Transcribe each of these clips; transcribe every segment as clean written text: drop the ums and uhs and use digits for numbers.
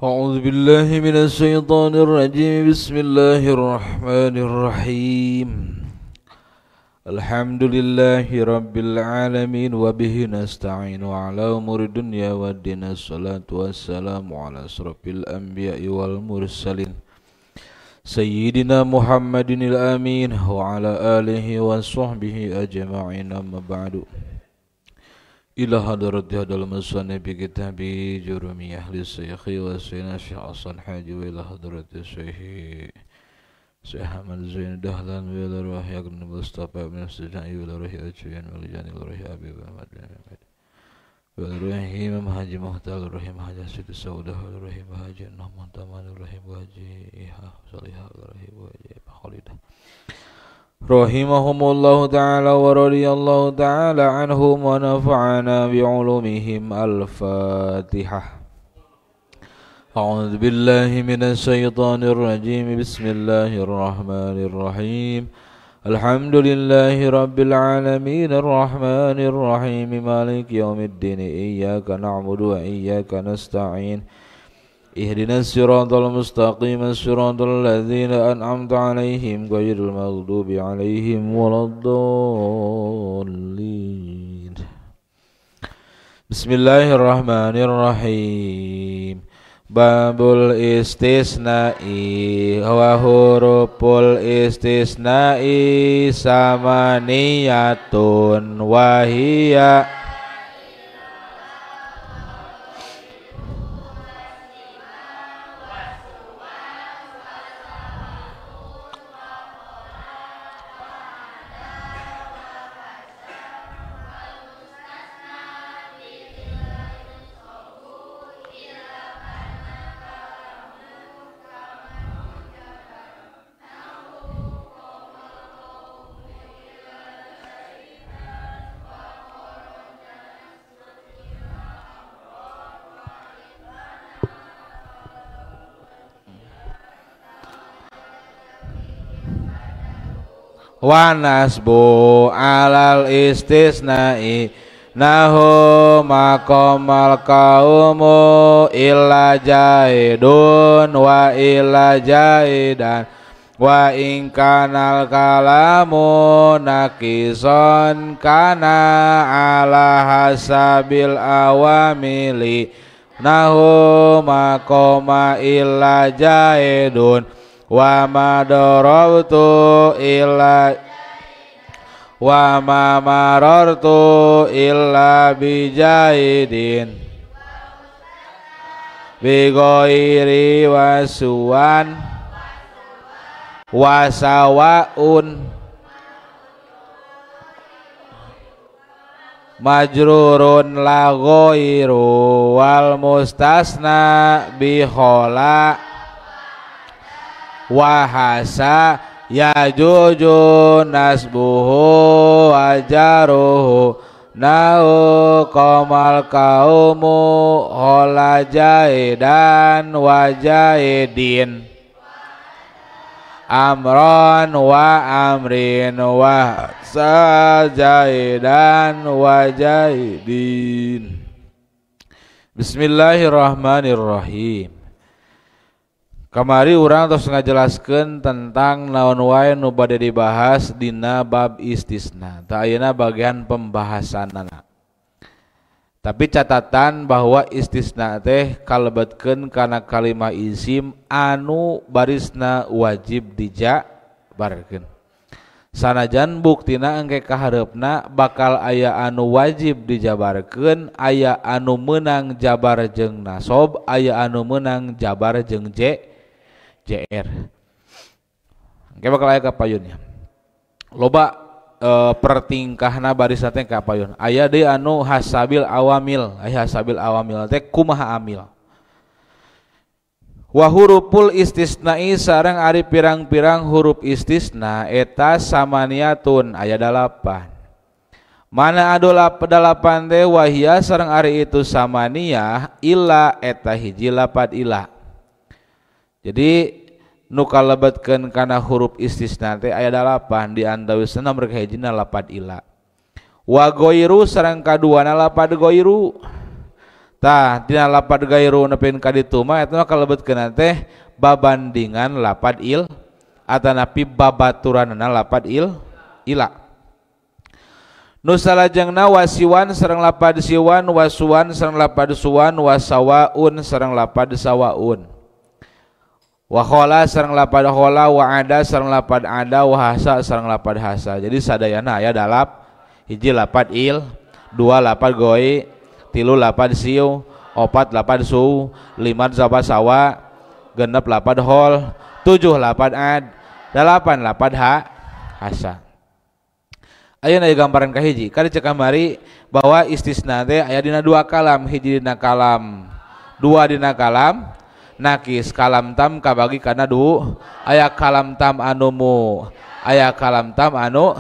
أعوذ بالله من الشيطان الرجيم. بسم الله الرحمن الرحيم. الحمد لله رب العالمين وبه نستعين على أمور الدنيا والدين. الصلاة والسلام على أشرف الأنبياء والمرسلين سيدنا محمد الأمين وعلى آله وصحبه أجمعين. أما بعد، إلى حضرة هذا المصنف بكتاب جرمي أهل الشيخ وسيدنا الشيخ حسن حاجي، وإلى حضرة الشيخ شيخ أحمد زين دهلان، وإلى روح ابن مصطفى بن السجاي، وإلى روح أجوين والجان، إلى روح أبي محمد بن محمد، وإلى روح إمام حاجي مختار، روح حاجة سيد السوداء، وإلى روح حاجي نعمان تمان، روح حاجي إيها صالحة، وإلى روح حاجي خالدة رحمهم الله تعالى ورضي الله تعالى عنهم ونفعنا بعلومهم. الفاتحة. أعوذ بالله من الشيطان الرجيم. بسم الله الرحمن الرحيم. الحمد لله رب العالمين الرحمن الرحيم مالك يوم الدين. إياك نعبد وإياك نستعين. اهدنا الصراط المستقيم صراط الذين أنعمت عليهم غير المغضوب عليهم ولا الضالين. بسم الله الرحمن الرحيم. Babul istisna'i wa huruful istisna'i samaniyatun wa hiya wa nasbu alal istisna'i nahu maqamal kaumu illa jaidun wa illa jaidan wa in kanal kalamu nakison kana ala hasabil awamili nahu maqama illa jaidun wa ma darabtu illa wa ma marartu illa bijaidin bi ghairi wasuwan wasawaun majrurun la ghairu wal mustasna bi khala wahasa yajuju nasbuhu wajaruhu nahu qamal kaumu hola jaidan wajaidin amron wa amrin wa sajaidan wajaidin. Bismillahirrahmanirrahim. Kamari urang terus ngajelaskeun tentang naon wae nu bade dibahas dina bab istisna. Tah ayeuna bagian pembahasanana. Tapi catatan bahwa istisna teh kalebetkeun kana kalimah isim anu barisna wajib dijabarkeun. Sanajan buktina engke kahareupna bakal aya anu wajib dijabarkeun, aya anu meunang jabar jeung nasob, aya anu meunang jabar jeung JR. Engke bakal aya kapayunnya. Loba pertingkahna barisna teh kapayun. Aya deui anu hasabil awamil, aya hasabil awamil teh kumaha amil. Wa huruful istisna'i sareng ari pirang-pirang huruf istisna eta samaniatun aya 8. Mana anu 8 teh wahia sareng ari itu samaniyah illa eta hiji lapad illa. Jadi nu kalebetkeun kana huruf istisna teh aya 8 di antawisna nomor kahijina lapad illa. Wa ghairu sareng kaduana lapad ghairu. Tah dina lapad gairu nepikeun ka ditu mah eta mah kalebetkeun teh babandingan lapad il atanapi babaturanna lapad il ila. Nu salajengna wasiwan sareng lapad siwan, wasuwan sareng lapad suwan, wasawaun sareng lapad sawaun. Wa khola sareng lapad khola, wa ada sareng lapad ada, wa hasa sareng lapad hasa. Jadi sadayana aya dalap hiji lapad il, dua lapad goi, tilu lapad siu, opat lapad su, lima lapad sawa, genep lapad hol, tujuh lapad ad, delapan lapad ha hasa. Ayeuna aya gambaran kahiji. Kali cek kamari bahwa istisna teh aya dina dua kalam, hiji dina kalam, dua dina kalam nakis. Kalam tam kabagi kana du, aya kalam tam anu mu, aya kalam tam anu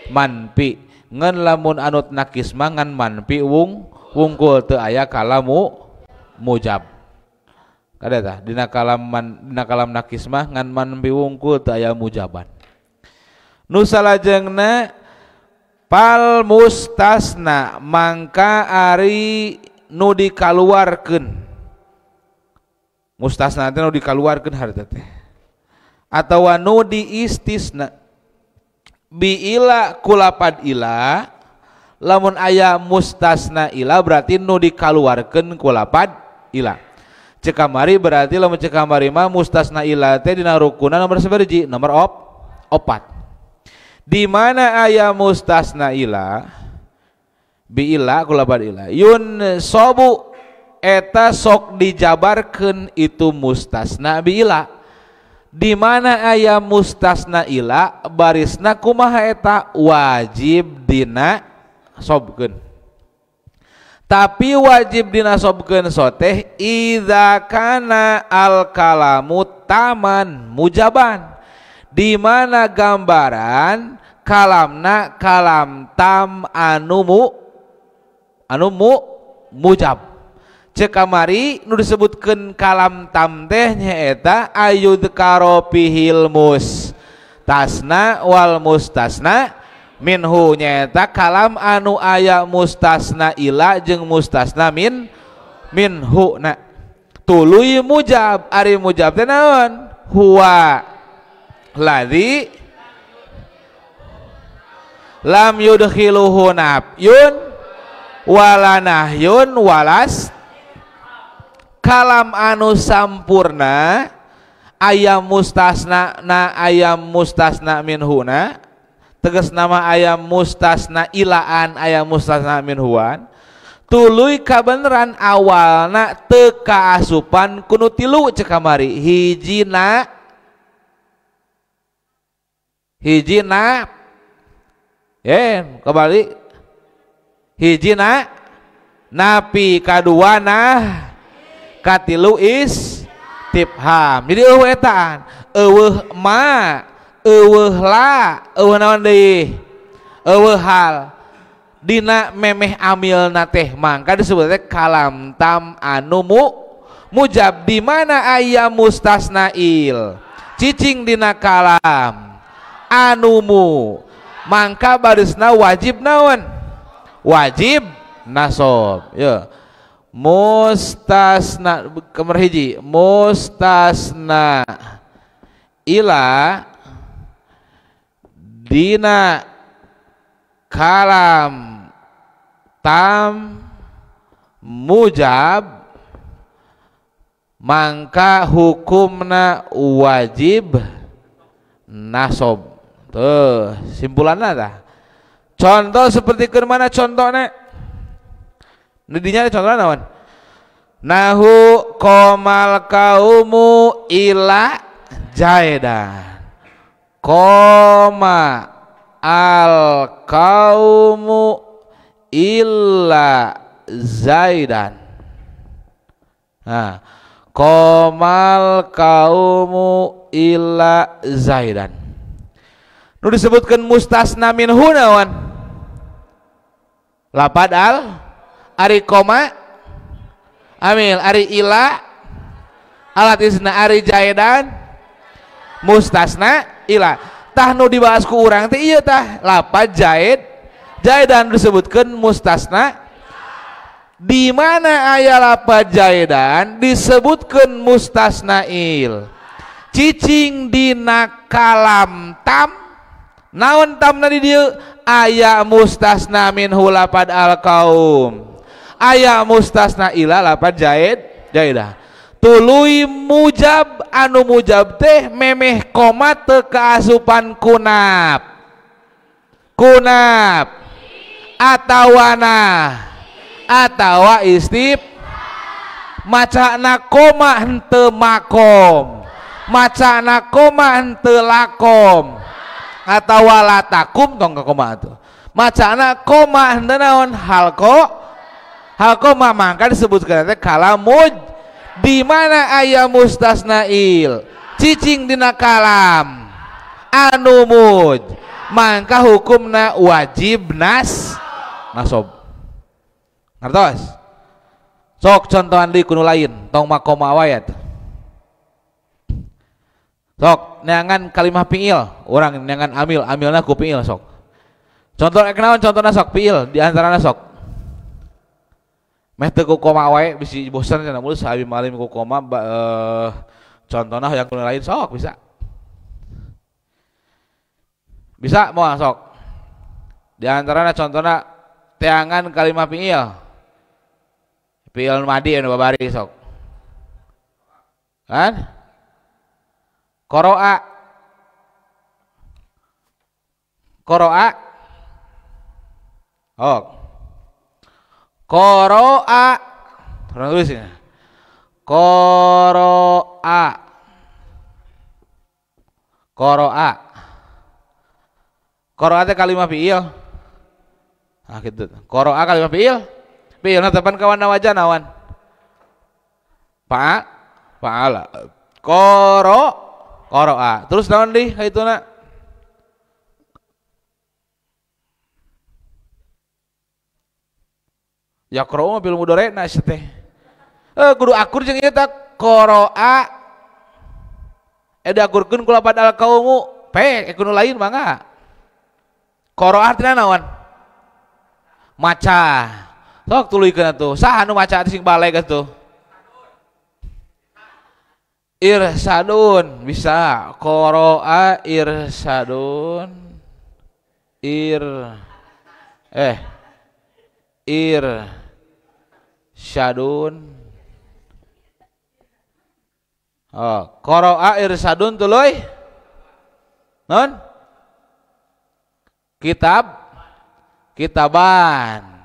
manpi. Ngan lamun anut nakis mah ngan manpi wung wungkul teu aya kalamu mujab. Kada tah dina kalam man, dina kalam nakis mah ngan manpi wungkul teu aya mujaban. Nu salajengna pal mustasna mangka ari nu dikaluarkeun. Mustasna teh nu dikaluarkeun harta teh atawa nu diistisna bi ila kulapad ila. Lamun aya mustasna ila berarti nu dikaluarkeun kulapad ila. Cek kamari berarti lamun cek kamari mah mustasna ila teh dina rukunna nomor sabaraha? Nomor opat. Di mana aya mustasna ila bi ila kulapad ila yun sobu eta sok dijabarkeun itu mustasna bi ila. Di mana aya mustasna ila barisna kumaha eta wajib dina sobkeun. Tapi wajib dina sobkeun soteh idza kana al kalamu taman mujaban. Di mana gambaran kalamna kalam tam anu mu anu mu mujab. Cek kamari nu disebutkeun kalam tam teh nyaeta ayudkaro pihil mustasna wal mustasna minhu, nyaeta kalam anu aya mustasna ila jeung mustasna min minhu. Na tuluy mujab, ari mujab teh naon? Huwa ladzi lam yudkhiluhu nafyun wala nahyun walas. Kalam anu sampurna aya mustasna na aya mustasna minhuna, tegas nama ayam mustasna ilaan ayam mustasna minhuan, tuluy kabeneran awalna teu kaasupan kunu tilu cek kamari. Hijina hijina kembali hijina napi, kadua nah, katilu istifham. Jadi eueuh etaan, eueuh ma, eueuh la, eueuh naon deui, eueuh hal dina memeh amilna teh mangka disebut teh kalam tam anu mu mujab. Di mana aya mustasna il cicing dina kalam anu mu mangka barisna wajib naon? Wajib nasob. Ya mustasna kamar hiji mustasna ila dina kalam tam mujab mangka hukumna wajib nasob. Tuh simpulanna tah. Contoh seperti keur mana contohna? Dinya contohna naon? Nahu komal kaumu ila jaidan. Koma al kaumu illa zaidan. Nah, komal kaumu illa zaidan. Nu disebutkan mustasna minhu naon? Lapad al, ari koma amil, ari ila alat isna, ari jaidan mustasna ila. Tah nu dibahas ku urang teh ieu tah lapad jaid jaidan disebutkan mustasna. Di mana aya lapad Zaidan disebutkeun mustasnail. Cicing dina kalam tam, naon tamna di dieu? Aya mustasna minhu lapad al kaum. Aya mustasna ila lapad Zaidah. Tuluy mujab anu mujab teh memeh koma teu kaasupan kunab. Kunab atawana atawa istib macana koma henteu makom macana koma henteu lakom atawa latakum tong ka koma atuh macana koma henteu naon halko halkoma mangka disebutkeun teh kalamuj di mana aya mustasnail cicing dina kalam anu muj mangka hukumna wajib nas nasob. Ngertos? Sok contohan deui kuno lain, tong makoma wae atuh. Sok neangan kalimah fiil, urang neangan amil, amilna ku fiil sok. Contoh naon contona sok fiil di antarana sok. Meh teu ku koma wae bisi bosan cenah mulut sahabi malim ku koma contona yang kuno lain sok bisa. Bisa moal sok. Di antarana contona teangan kalimah fiil. Fi'il madi anu babari sok. Kan? Qara'a. Qara'a. Oh. Qara'a. Urang tulis ini. Qara'a. Qara'a. Qara'a teh kalimah fi'il. Nah gitu. Qara'a kalimah fi'il. Fi'il na tepan kawan wajah nawan. Fa fa'ala. Qara qara'a. Terus naon deui kaituna? Yaqra'u mah fil mudhari' na teh. Kudu akur jeung ieu teh qara'a. Diakurkeun ku lapad al kaumu. Pe kudu lain mangga. Qara'a artina naon? Maca. Sok tuluykeun atuh. Saha nu maca sing baleg atuh? Irsadun bisa. Qara'a irsadun. Ir irsadun. Oh, qara'a irsadun tuluy. Non? Kitab kitaban.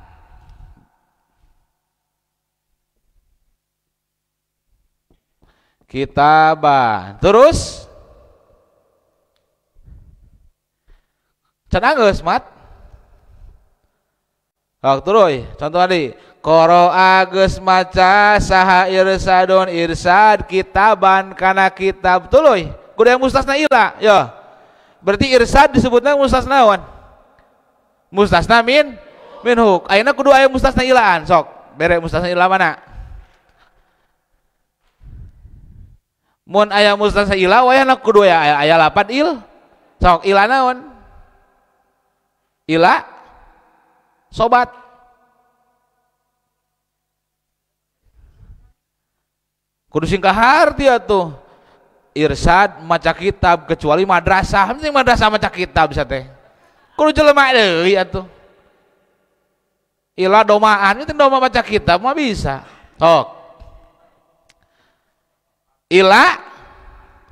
Kitaban. Terus can geus mat. Oh, terus contoh tadi qara'a geus maca saha irsadun irsad kitaban kana kitab tuluy. Kudu yang mustasna ila ya. Berarti irsad disebutna mustasna naon? Mustasna min minhu. Ayeuna kudu aya mustasna ilaan sok. Bere mustasna ila mana? Mun aya mustasna ila wayahna kudu aya aya lapad il. Sok ila naon? Ila sobat. Kudu sing kaharti atuh. Irsad maca kitab kecuali madrasah. Penting madrasah maca kitab bisa teh. Kudu jelema deui atuh. Ila domaan itu doma maca kitab mah bisa. Sok. Ila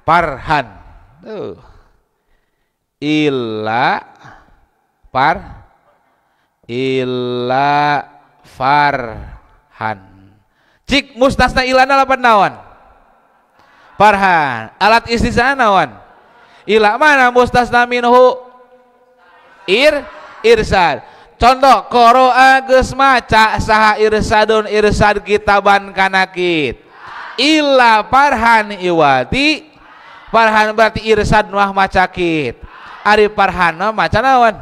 parhan. Tuh. Ila par ila farhan. Cik mustasna ilana lapan naon? Farhan. Alat istisna naon? Ila mana mustasna minhu? Ir irsad. Contoh qara'a geus maca saha irsadun irsad kitaban kana kit. Ila farhan iwati. Farhan berarti irsad mah maca kit. Ari farhan mah maca naon?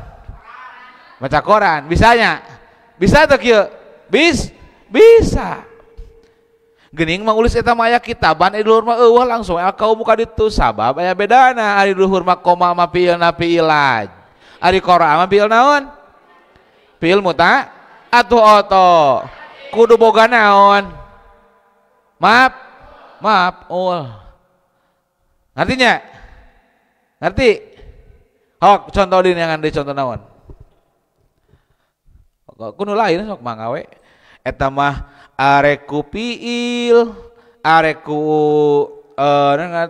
Maca koran. Bisanya? Bisa teu kieu? Bisa. Geuning mah ulis eta mah aya kitaban di luhur mah eueuh langsung aya kaum ka ditu sabab aya bedana ari luhur mah koma mah fiilna fiilaj. Ari qara'a mah fiil naon? Fiil muta atuh oto. Kudu boga naon? Maaf, maf'ul. Ngertinya? Ngerti? Hok, contoh di yang di contoh naon? Kudu lain sok mangga we. Eta mah areku fiil, areku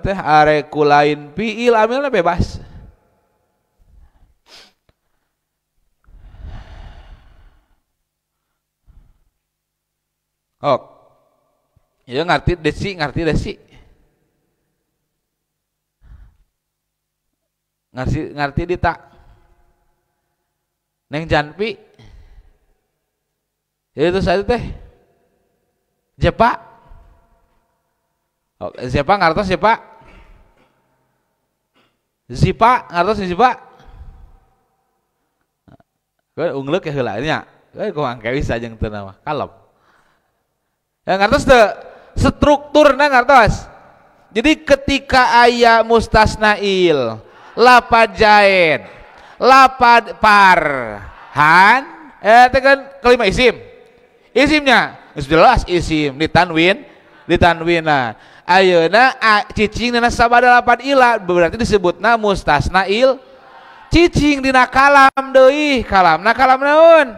teh areku lain fiil amilna bebas. Oh, ya ngerti desi, ngerti desi. Ngerti ngerti dita. Neng Janpi. Ya itu saya teh. Jepa. Oh, siapa ngartos siapa? Zipa ngartos Zipa. Kowe ungleuk ya heula nya. Kowe kumaha bisa jeung teu nama. Kalem. Ya ngartos teu strukturna ngartos. Jadi ketika aya mustasnail, lapad jaid, lapad parhan, teh kan kelima isim. Isimnya jelas isim ditanwin, ditanwina. Ayeuna cicing dina sabada lapad ila berarti disebutna mustasnail. Cicing dina kalam deui, kalamna kalam naon?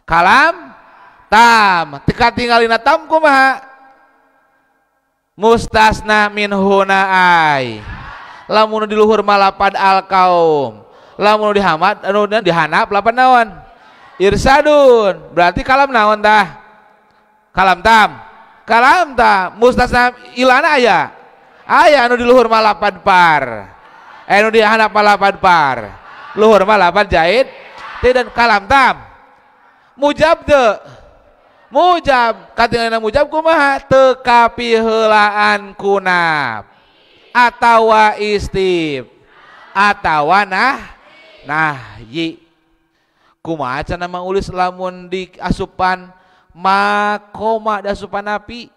Kalam tam. Teka tinggalina tam kumaha? Mustasna min huna ai. Lamun di luhur mah lapad al kaum. Lamun di hamad anu dihanap lapad naon? Irsadun. Berarti kalam naon tah? Kalam tam. Kalam tam. Mustasna ilana aya. Aya anu di luhur mah lapad par. Anu dihanap mah lapad par. Luhur mah lapad jahit. Dan kalam tam. Mujab teu? Mujab. Katingalina mujab kumaha? Teu kapiheulaan kunab atawa istib atawa nahyi. Kumaha cenah mangulis lamun di asupan makoma di asupan api?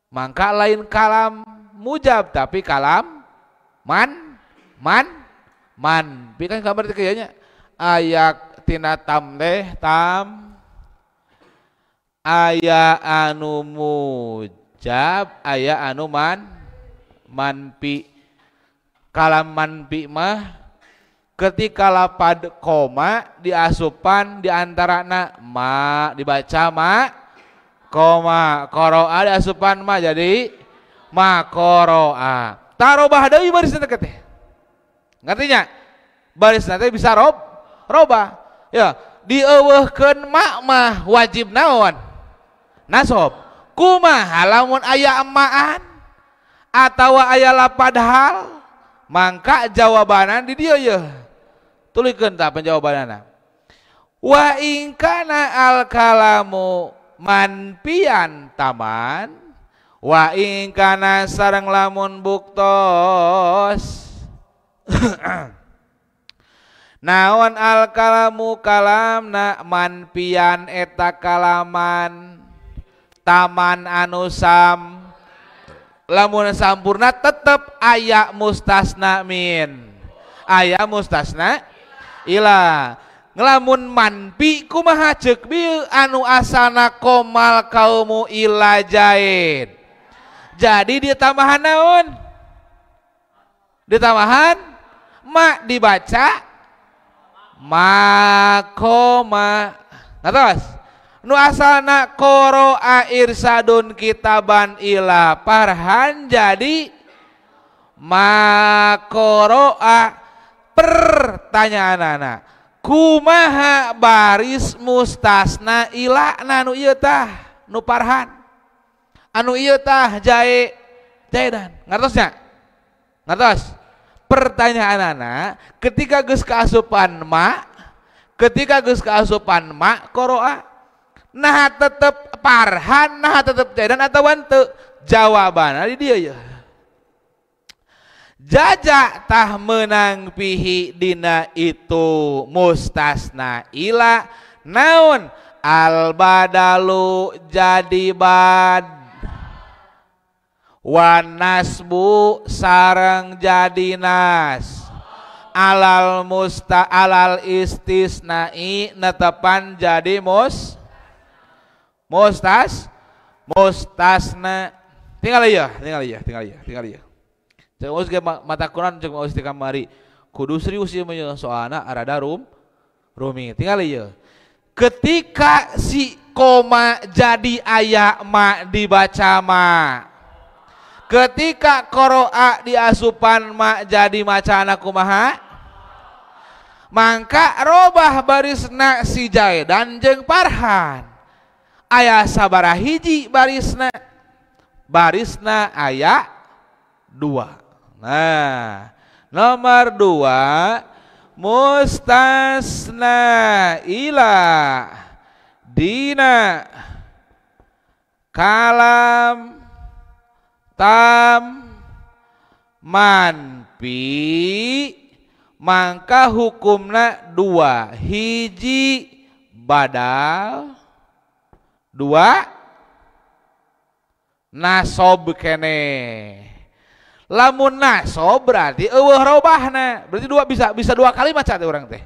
Mangka lain kalam mujab tapi kalam man man man. Pi kan kabar teh kayaknya ayak tina tam teh tam aya anu mujab aya anu man manpi. Kalam manpi mah ketika lapad koma diasupan diantarana ma dibaca ma koma koroa diasupan ma jadi ma koroa tarobah deui barisna teh ngertinya barisna teh bisa robah ya dieuweuhkeun ma mah wajib naon nasob kumaha lamun aya emaan atawa aya lapad hal mangka jawabanan di dieu yeuh tulikeun tah penjawabanana wa in kana al kalamu manpian taman wa in kana sareng lamun buktos naon al kalamu kalamna manpian eta kalaman taman anu sam lamun sampurna tetep aya mustasna min aya mustasna ila. Ngelamun manpi kumaha ceuk bieu anu asana komal kaumu ila jaid jadi ditambahan naon ditambahan ma dibaca ma koma ngatos nu asalna qoro'a irsadun kitaban ila parhan jadi ma qoro'a. Pertanyaan anak kumaha baris mustasna ila nu ieu tah nu parhan anu ieu tah jae jaidan ngartos nya ngartos. Pertanyaan anak ketika geus kaasupan ma ketika geus kaasupan ma qoro'a nah tetep parhan nah tetep jaidan atau henteu jawabanna di dieu ya jajak tah menang pihi dina itu mustasna ila naon al badalu jadi bad wan nasbu sareng jadi nas alal musta alal istisnai netepan jadi mus Mustasna. Tinggal ieu, tinggal ieu, tinggal ieu, tinggal ieu. Cek Uus ge mata Quran cek Uus di kamari. Kudu serius ieu mah soalna arada rumi. Tinggal ieu. Ketika si koma jadi aya ma dibaca ma. Ketika qoro'a diasupan ma jadi macana kumaha? Mangka robah barisna si Jaidan jeung Parhan. Aya sabaraha hiji barisna? Barisna aya 2. Nah, nomor 2 mustasna ila dina kalam tam manpi mangka hukumna 2 hiji badal 2 nasob kene. Lamun nasob berarti eueuh robahna, berarti dua bisa dua kali maca teh urang teh.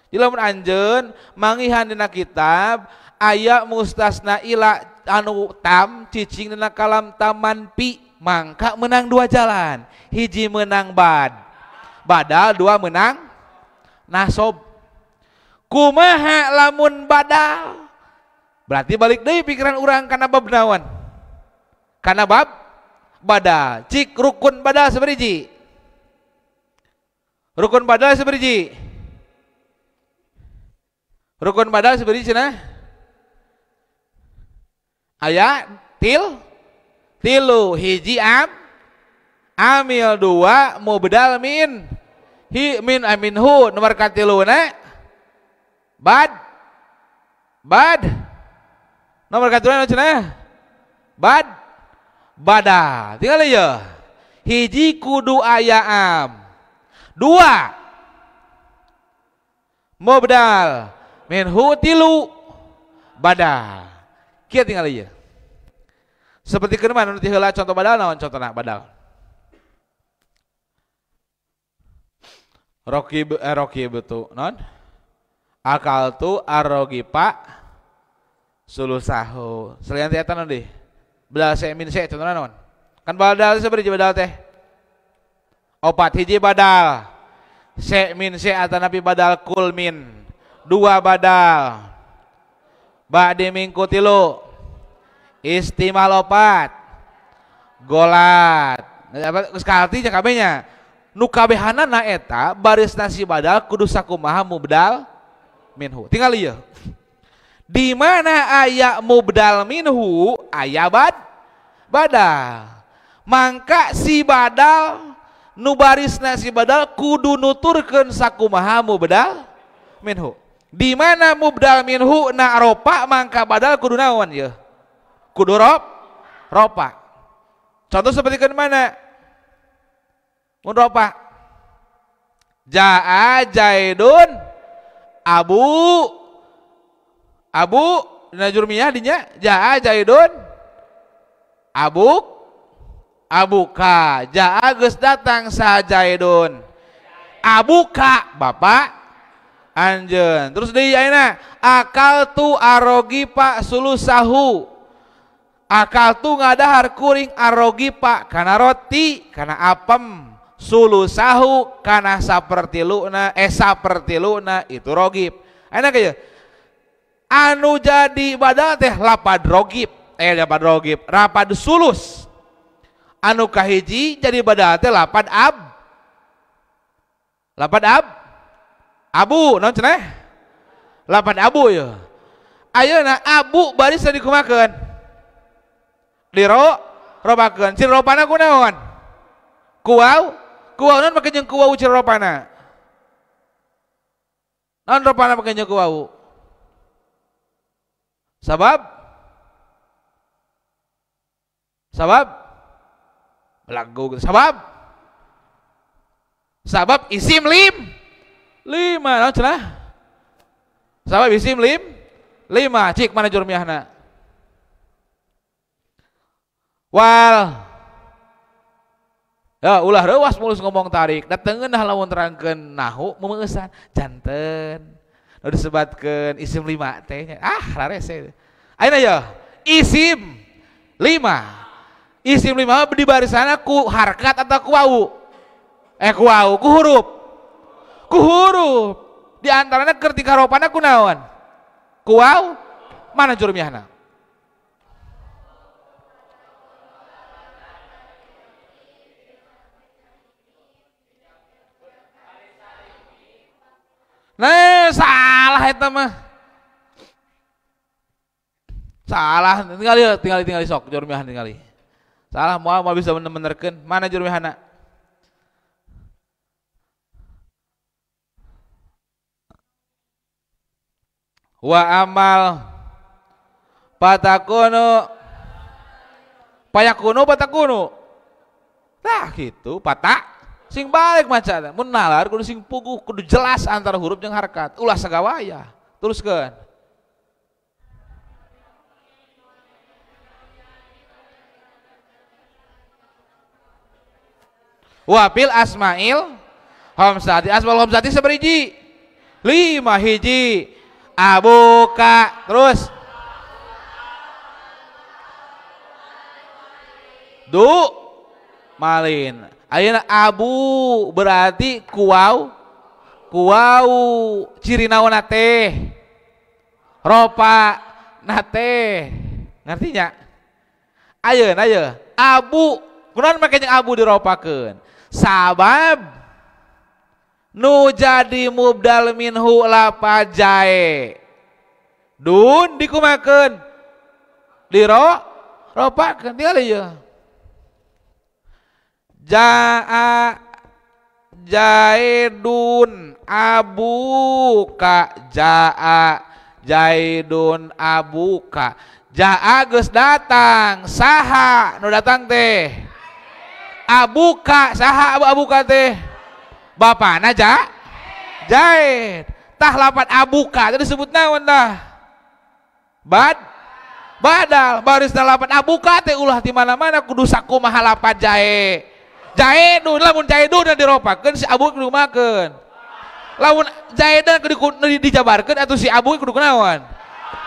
Jadi lamun anjeun mangihan dina kitab aya mustasna ila anu tam cicing dina kalam taman pi mangka menang 2 jalan, hiji menang badal, 2 menang nasob. Kumaha lamun badal? Berarti balik deui pikiran urang kana bab naon? Kana bab badal. Cik rukun badal sabariji? Rukun badal sabariji? Rukun badal sabariji cenah? Aya tilu, hiji amil 2 mubdal min hi min aminhu, nomor katiluna bad nomor katiluna cenah bad badal. Tinggal ya hiji kudu aya am, 2 mubdal minhu, 3 badal. Kieu tinggal ieu. Seperti keur mana nu ti heula contoh badal naon contona badal? Rokib rokib tu non? Akal tu arrogipa sulusahu. Selain ti eta naon deui? Badal se min se contohna naon? Kan badal sabaraha badal teh? 4 hiji badal se min se atanapi badal kul min, 2 badal ba'di mingku 3 istimal 4 golat. Geus kalti nya kabehnya. Nu kabehanana eta baris nasi badal kudu sakumaha mubdal minhu. Tinggal ieu. Di mana aya mubdal minhu aya badal. Mangka si badal nu barisna si badal kudu nuturkeun sakumaha mubdal minhu. Di mana mubdal minhu na ropa mangka badal kudu naon ieu? Kudu ropa. Contoh seperti ke mana? Mun ropa. Jaa Jaidun Abu dina jurmiyah dinya jaa Jaidun abuka. Jaa geus datang sa Jaidun abuka bapak anjeun. Terus deui ayeuna akal tu arogipa sulusahu. Akal tu ngadahar kuring arogipa kana roti kana apem, sulusahu kana sapertiluna sapertiluna itu rogib. Ayeuna kieu anu jadi badal teh lapad rogib, lapad rogib, rapad sulus. Anu kahiji jadi badal teh lapad ab. Lapad ab abu naon cenah? Lapad abu ya. Ayeuna abu baris dikumakeun? Diro robakeun. Ciri ropana ku naon? Kuau, kuau naon make jeung kuau ciri ropana? Naon ropana make jeung kuau? Sabab? Sabab? Belagu sabab? Sabab isim lim 5 naon cenah? Sabab isim lim 5 cik mana jurmiyahna? Wal ya ulah reuwas mulus ngomong tarik datengeun lamun terangkeun nahu meumeusan janten nu disebatkeun isim 5 teh nya ah rarese. Ayeuna ya isim 5. Isim 5 di barisana ku harkat atau ku wau? Ku wau, ku huruf. Ku huruf. Di antaranya keur tingkaropana ku naon? Ku wau, mana jurumiyahna? Nah, salah eta mah. Salah, tinggali sok jurumiyah tinggali. Salah moal bisa bener-benerkeun. Mana jurumiyahna? Wa amal patakunu payakunu patakunu. Nah gitu, patak sing balik maca mun nalar kudu sing puguh, kudu jelas antara huruf jeung harkat. Ulah sagawaya. Teruskeun. Wafil asmail khamsati, asmaul khamsati sabariji? 5 hiji. Abuka terus du malin. Ayeuna abu berarti kuau, kuau ciri naon teh? Ropa nate. Ngerti nya? Ayeuna ye abu kunaon make jeung abu diropakeun? Sabab nu jadi mubdal minhu lapa jae dun dikumakeun diro ropakeun tinggal ieu jaa jaidun abuka jaa jaidun abuka jaa geus datang saha nu datang teh abuka saha abu abuka teh bapana ja Jaid tah lapat abuka tadi disebut naon tah bad badal barisna lapat abuka teh ulah di mana-mana kudu sakumaha lapat jae jaedun lamun jaedun diropakeun si abu kudu makeun lamun jaedan kudu dijabarkeun atuh si abu kudu kunaon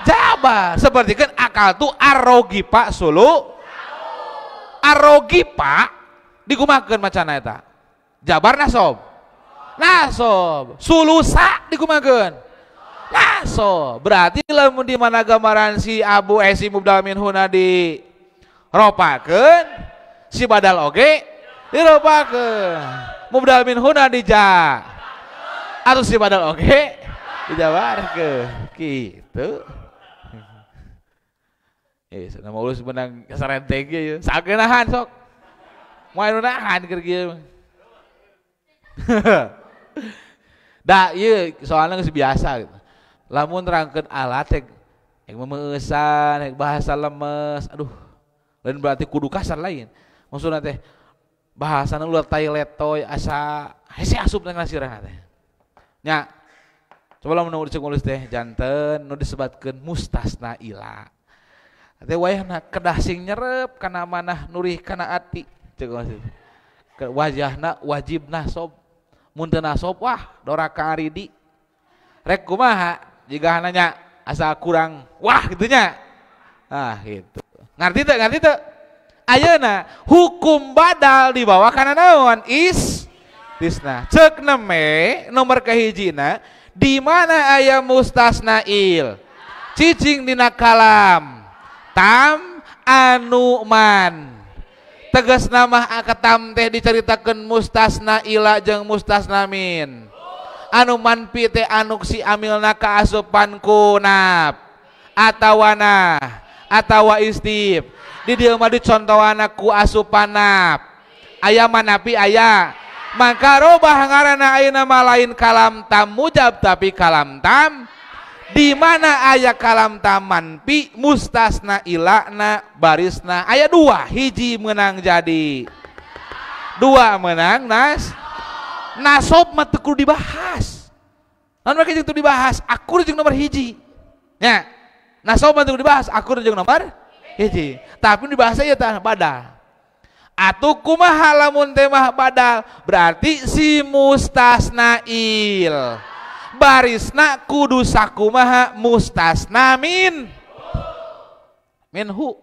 jabar seperti kan akal tuh arrogipa sulu arrogipa dikumakeun macana eta jabar nasob nasob sulusa dikumakeun nasob berarti lamun di mana gambaran si abu si mubdal minhuna di ropakeun si badal oge diropakeun mubdal minhuna di ja atau si badal oge dijabarkeun kitu. Nama ulus menang sarenteg ge sagenahan sok moal nu nahan keur kieu. Da ieu soalna geus biasa gitu. Lamun nerangkeun alat teh rek memeueusan, rek bahasa lemes, aduh. Lain berarti kudu kasar lain. Maksudna teh bahasana ulah tai letoy asa hese asup teh ngasirahna teh. Nya. Coba lamun nu cek ulus teh janten nu disebatkeun mustasna ila. Teh wayahna kedah sing nyerep kana manah nurih kana ati cek maksud. Wajahna wajib nasob mun teu nasob wah doraka aridi rek kumaha jigana nanya asa kurang wah gitu nya nah gitu ngerti teu ngerti teu ayeuna hukum badal dibawa kana naon istisna ceuk neme nomor kahijina di mana aya mustasnail cicing dina kalam tam anu man tegas nama akatam teh diceritakan mustasna ila jeung mustasna min anu manpi teh anu si amilna kaasupan kunab atawana atawa istif di dieu mah dicontohana ku asupan nab aya manapi aya maka robah ngaranna ayeuna mah lain kalam tam mujab tapi kalam tam di mana aya kalam taman pi mustasna ilana barisna aya dua hiji menang jadi dua menang nas nasob mah teu kudu dibahas naon make jeung teu dibahas akur jeung nomor hiji nya nasob mah teu kudu dibahas akur jeung nomor hiji tapi dibahas ieu tah badal atuh kumaha lamun teh mah badal berarti si mustasnail barisna kudu sakumaha mustasna min Minhu.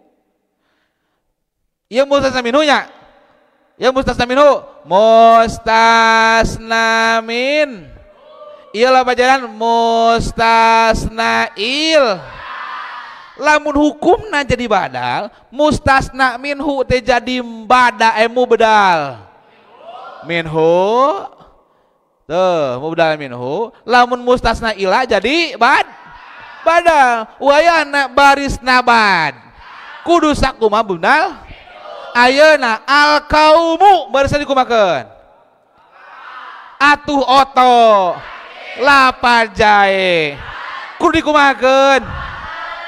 Ieu mustasna minhu nya. Ieu mustasna minhu. Mustasna min. Ieu lapajaran mustasna il. Lamun hukumna jadi badal, mustasna minhu teh jadi bada mubdal. Minhu. Tuh, mubdal minhu. Lamun mustasna ila jadi bad. Badal. Wayana barisna bad. Kudu sakumaha mubdal? Ayeuna al kaumu barusan dikumakeun. Atuh oto lapar jae kudu dikumakeun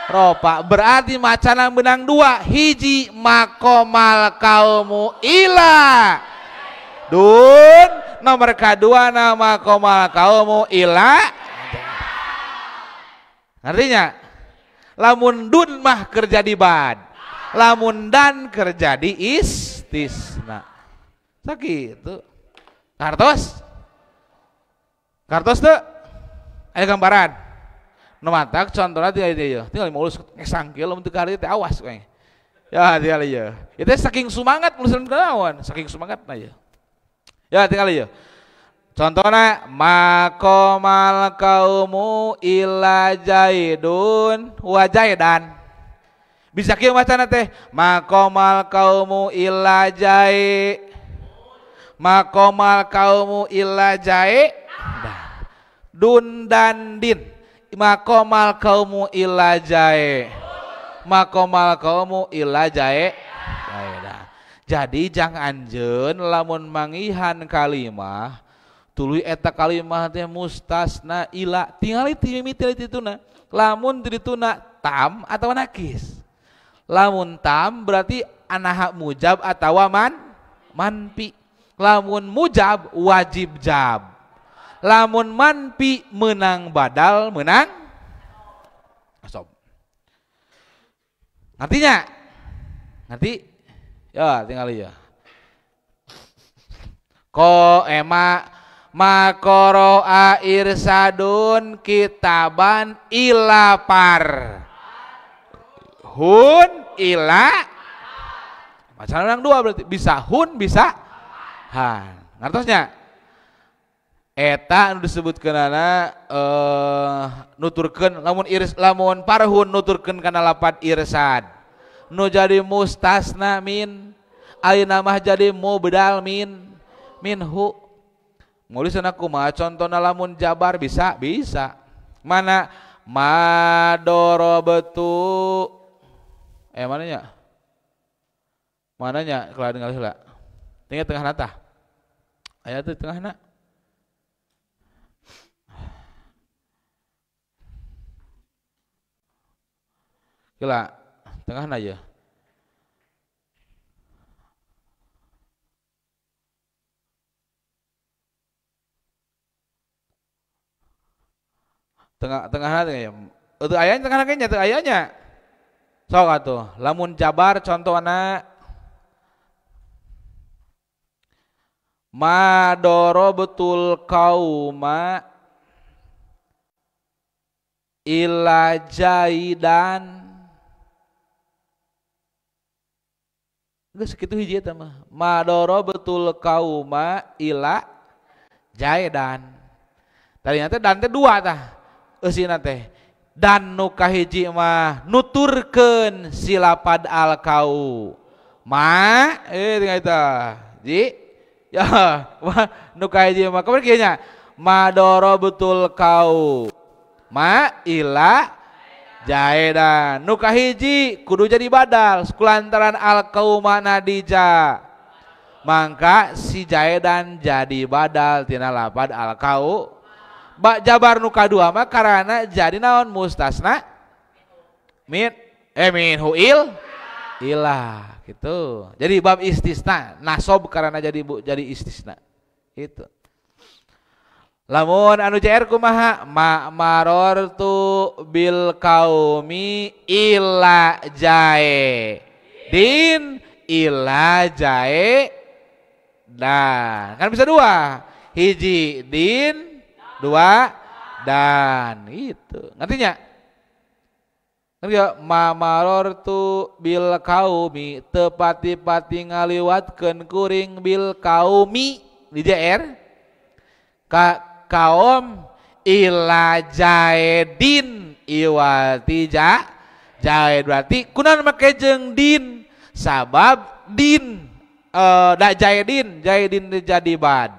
ropa, berarti macana benang dua, hiji makomal kaumu ila dun, nomor kedua nama komal kaumu ila. Artinya lamun dun mah kerja di bad, lamun dan kerja di istisna. Sakitu. Kartos? Kartos teu? Aya gambaran. Nu matak contohna tinggal ieu. Tinggal mulus ngesangkil lamun teu karya teh awas we. Ya tinggal ieu. Ieu teh saking semangat mulus naon, saking semangatna ieu. Ya tinggal ieu. Contohna makomal kaumu ila jaidun wa jaidan. Bisa kieu macana teh makomal kaumu illa jae, makomal kaumu illa jae dun dan din, makomal kaumu illa jae, makomal kaumu illa jae. Jadi jang anjeun lamun mangihan kalimah tuluy eta kalimah teh mustasna ila, tingali ti mimiti dituna, lamun dituna tam atau nakis. Lamun tam berarti anaha mujab atawa man manpi. Lamun mujab wajib jab. Lamun manpi menang badal menang sob. Artinya nanti ya tinggal ya. Ko ema makoroa irsadun kitaban ilapar hun ila, macam orang dua berarti bisa hun bisa han. Ngartosnya eta anu disebutkeunana nuturkeun lamun irs, lamun parhun nuturkeun kana lapad irsad nu jadi mustasna min, ayeuna mah jadi mubdal min minhu. Ngulisna kumaha contona lamun jabar bisa bisa mana madorobetu mananya? Mananya kalau dengar heula. Tinggal tengah natah. Aya teh tengahna. Heula, tengahna ya. Tengah-tengahna teh ya. Eueuh aya tengahna ge nya teu aya nya. Sok atuh, lamun jabar contohna madorobetul kauma illa jaidan. Geus kitu hiji eta mah. Madorobetul kauma illa jaidan. Tadinya teh dan teh dua tah eusina teh. Dan nu kahiji mah nuturkeun silapad al kau ma tinggal eta ji ya nu kahiji mah kumaha kieu nya madorobetul kau ma ila jaedan, nu kahiji kudu jadi badal kulantaran al kau mana dija mangka si jaedan jadi badal tina lapad al kau. Bak jabar nu kadua mah karana jadi naon mustasna min min huil ilah gitu. Jadi bab istisna nasob karena jadi bu, jadi istisna itu. Lamun anu JR kumaha ma marortu bil kaumi ila jae din ila jae dan, kan bisa dua, hiji din dua dan itu. Ngertinya? Kan ya ma marortu bil kaumi teu pati-pati ngaliwatkeun kuring bil kaumi di JR ka kaum ila jaedin iwati ja jaed berarti kunaon make jeung din sabab din da jaedin jaedin jadi bad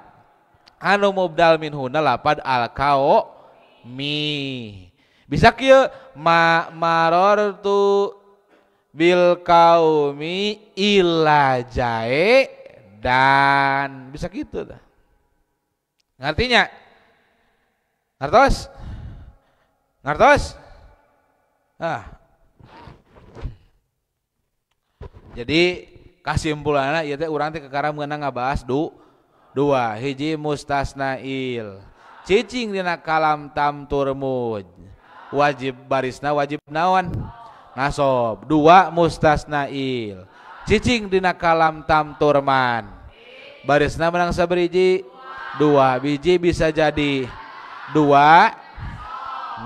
anu mubdal minhuna lapad al kao mi bisa kieu ma marortu bil kaumi ila jae dan bisa gitu dah. Ngartinya? Ngartos? Ngartos? Ah. Jadi kasimpulanna ieu teh urang teh kakara meunang ngabahas dua hiji mustasnail. Cicing dina kalam tam turmuj. Wajib barisna wajib naon? Nasob. Dua mustasnail. Cicing dina kalam tam turman. Barisna menang saberiji dua biji bisa jadi dua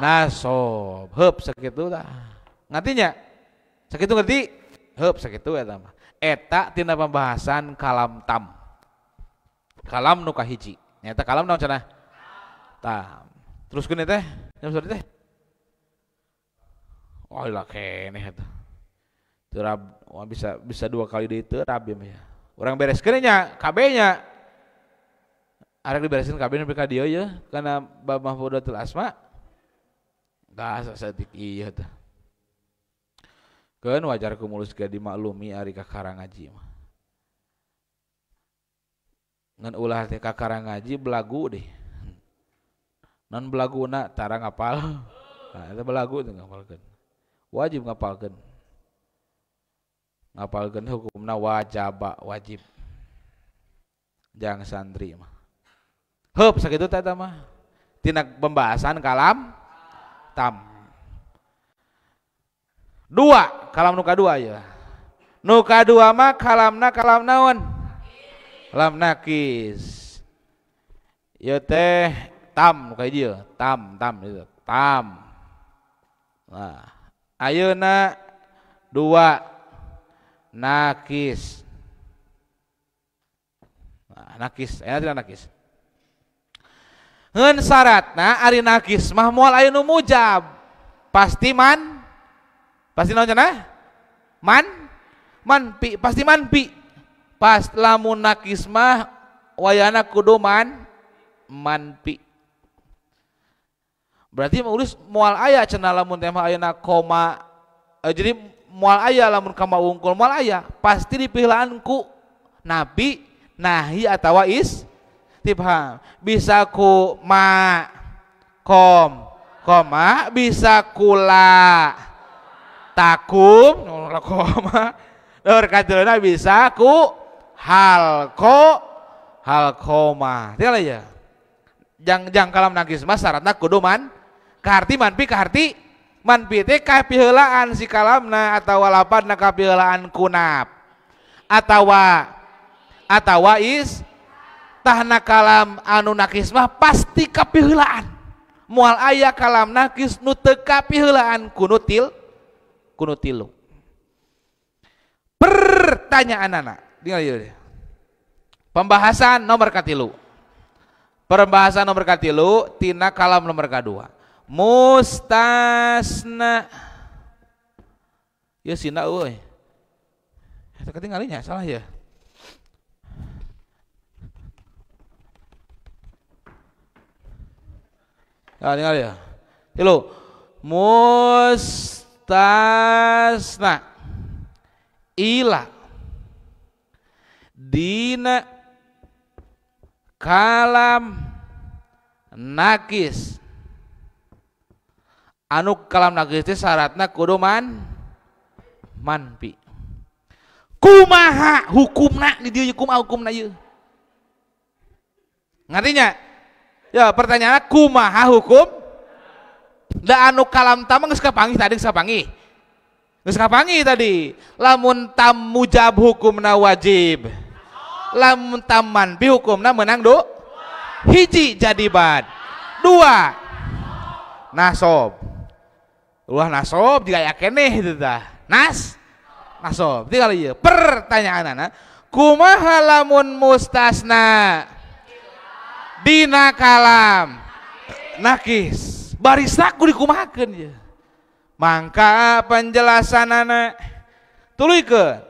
nasob. Heup sakitu tah. Ngartinya? Sakitu ngerti? Heup sakitu eta mah. Eta tina pembahasan kalam tam. Kalam nu kahiji. Nyata kalam naon cenah? Tam. Teruskeun teh, jam sore teh. Oh lah keneh eta. Terab, wah bisa dua kali deui teu rab ya. Urang bereskeun nya KB nya. Arek dibereskeun KB nepi ka dieu ye kana bab mahfudatul asma. Tah saeutik ieu teh. Keun wajar ku mulus ge dimaklumi ari kakara ngaji mah. Ngan ulah teh kakara ngaji belagu deh. Non belaguna tara ngapal. Nah, eta belagu teh ngapalkeun. Wajib ngapalkeun. Ngapalkeun hukumna wajaba wajib. Jang santri mah. Heup sakitu teh eta mah. Tina pembahasan kalam tam. Dua, kalam nu kadua ya. Nu kadua mah kalamna kalam naon? Kalam nakis. Ieu teh tam nu kahiji ieu, tam tam ieu tam. Nah, ayeuna dua nakis. Nah, nakis, aya tina nakis. Ngeun syaratna ari nakis mah moal aya nu mujab. Pasti man pasti naon cenah? Man manpi, pasti manpi. Pas lamun nakis mah wayana kudu man manpi. Berarti menulis moal aya cenah lamun teh mah ayeuna koma jadi moal aya lamun kama wungkul moal aya, pasti dipihlaan ku nabi nahi atawa istifham. Bisa ku ma kom koma, bisa kula takum koma, eur katiluna bisa ku hal ko hal koma. Tinggal aja. Jang kalam nangkis mah syaratna kudu man kaharti manpi kaharti manpi teh kapiheulaan si kalamna atawa lapadna kapiheulaan kunap atawa is tahna kalam anu nakis mah pasti kapiheulaan. Moal aya kalam nakis nu teu kapiheulaan kunutil kunutilu. Pertanyaan anak, tinggal ieu. Pembahasan nomor katilu. Pembahasan nomor katilu tina kalam nomor kadua. Mustasna. Ya sina euy. Eta ketinggalinya salah ya. Nah, tinggal ya. Tilu. Mustasna ila dina kalam nakis anu kalam nakis teh syaratna kudu man manpi. Kumaha hukumna di dieu kumaha hukumna ieu? Ngartinya? Ya pertanyaanna kumaha hukum? Da anu kalam tam geus kapanggih tadi geus kapanggih. Geus kapanggih tadi. Lamun tam mujab hukumna wajib. Lamun tam manpi hukumna menang do. Hiji jadi bad. Dua nasob. Ulah nasob jika aya keneh itu tah. Nas nasob. Tinggal ieu pertanyaanana, kumaha lamun mustasna dina kalam nakis? Barisna kudu dikumahakeun ieu. Mangka penjelasanana tuluykeun.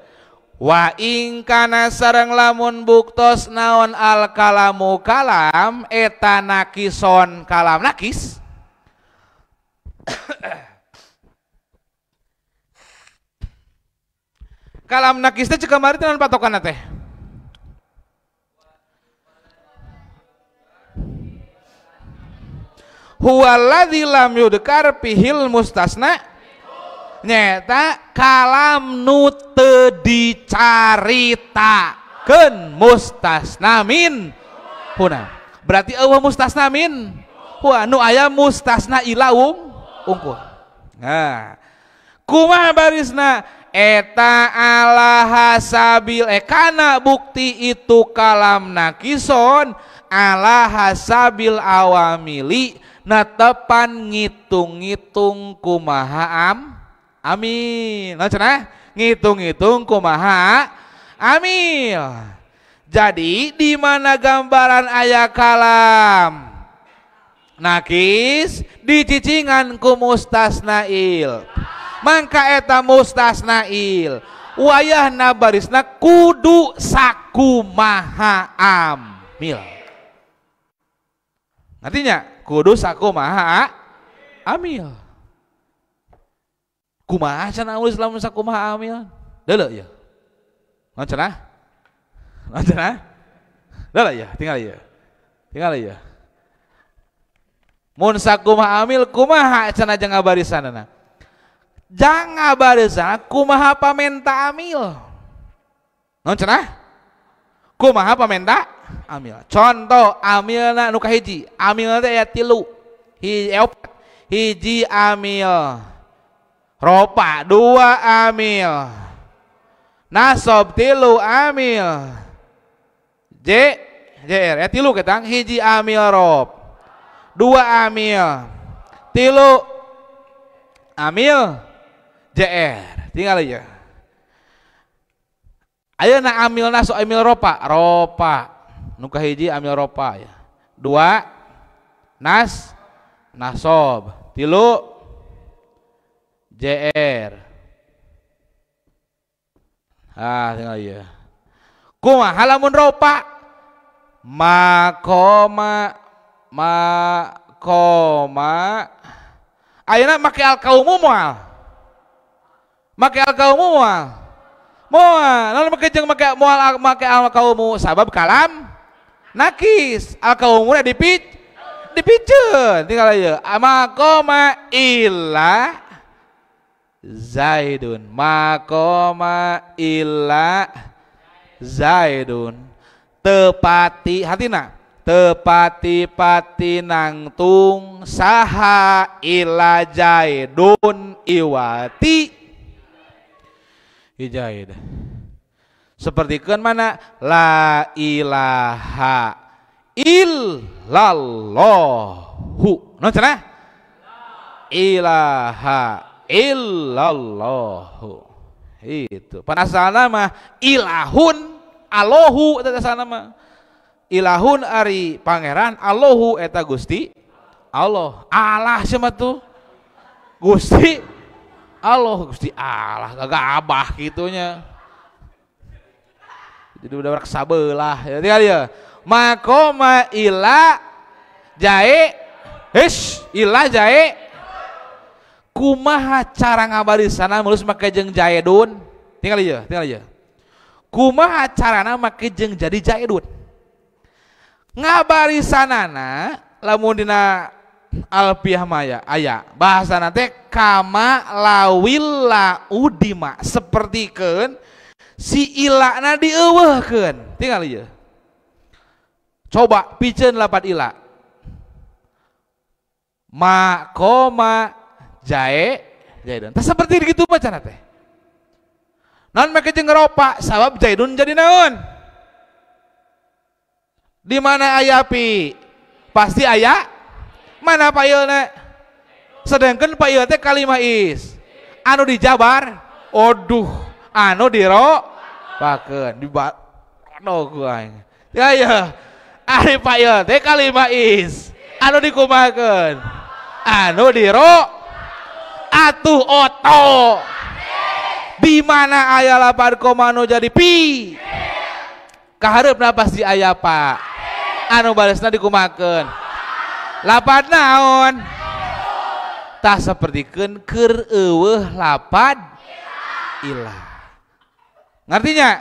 Wa ing kana sareng lamun buktos naon al kalamu kalam eta nakison kalam nakis. Kalam nakis teh cek kamari teh naon patokanna teh? Huwallazi lam yudkar pihil mustasna, nyata kalam nu teu dicaritakeun mustasna min huna. Berarti eueuh mustasna min hua, nu aya mustasna ila ungkul. Nah, kumaha barisna? Eta ala hasabil kana bukti itu kalam nakison ala hasabil awamili netepan ngitung-ngitung kumaha amin. Nah cenah ngitung-ngitung kumaha amil. Jadi di mana gambaran aya kalam nakis dicicingan ku mustasnail. Mangka eta mustasnail wayahna barisna kudu sakumaha amil. Artinya kudu sakumaha amil. Kumaha cenah ulis lamun sakumaha amil? Deuleu ieu. Naon cenah? Naon cenah? Deuleu ieu, tinggal ieu. Tinggal ieu. Mun sakumaha amil kumaha cenah jeung ngabarisanana? Jang ngabarisanana kumaha pamenta amil? Naon cenah? Kumaha pamenta amil? Contoh amilna nu kahiji, amilna teh aya 3. Hiji amil ropa, 2 amil nasob, 3 amil J JR, ya 3 ketang, hiji amil rob, 2 amil, 3 amil JR. Tinggal aja. Ayeuna amil nasob amil ropa, ropa nu kahiji amil ropa ya. 2 nas nasob, 3 JR. Ah, tinggal ya. Kumaha lamun ropa? Makoma makoma. Ayeuna make al kaumu moal. Make al kaumu moal. Moal. Lamun make jeung make moal make al kaumu sabab kalam nakis. Al kaumu dipiceun. Tinggal aja. Makoma illa Zaidun, makoma illa Zaidun. Tepati hatina, tepati pati nangtung saha illa Zaidun iwati hijaid. Sepertikeun mana la ilaha illallahu. Naon cenah? Ilaha illallahu. Itu panasalna mah ilahun Allahu eta asalna mah. Ilahun ari pangeran, Allahu eta Gusti Allah. Allah siapa tuh? Gusti Allah, Gusti Allah gagah abah gitunya. Jadi udah rak sabelah ya tinggal ya. Makoma ila jae hish ila jae. Kumaha cara ngabarisana mulus make jeung jaedun? Tinggal ieu, tinggal ieu. Kumaha carana make jeung jadi jaedun? Ngabarisanana lamun dina Alfiah Maya aya bahasana teh kama lawilla udima, sapertikeun si ilana dieuweuhkeun. Tinggal ieu. Coba piceun lapat ila. Ma koma jae jaidun. Tah seperti gitu bacana teh. Naon make jeung ngeropa sabab jaidun jadi naon? Di mana aya pi? Pasti aya. Mana pailna? Sedangkan fa'il teh kalimah is anu dijabar oduh anu diro pakeun di no ku aing. Ya ya ari fa'il teh kalimah is anu dikumahakeun anu diro atuh oto di mana aya lapad koma anu jadi pi kahareupna pasti aya pa anu balesna dikumahakeun lapad naon tah sapertikeun keur eueuh lapad ilah. Ngartinya?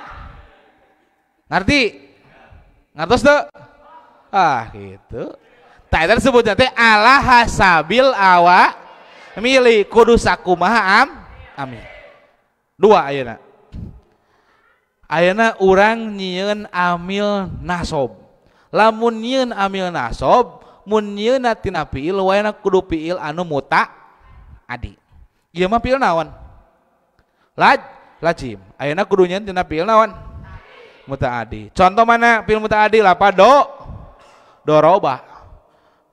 Ngerti? Ngartos teu? Ah gitu. Tah eta disebutna teh ala hasabil awa milih kudu sakumaha am amin. Dua ayeuna. Ayeuna urang nyieun amil nasob. Lamun nyieun amil nasob mun nyieunna tina fiil wayana kudu fiil anu muta adi. Ieu mah fiil naon? Laj lajim. Ayeuna kudu nyieun tina fiil naon? Mutaadi. Contoh mana fiil mutaadi? Lapad do doroba.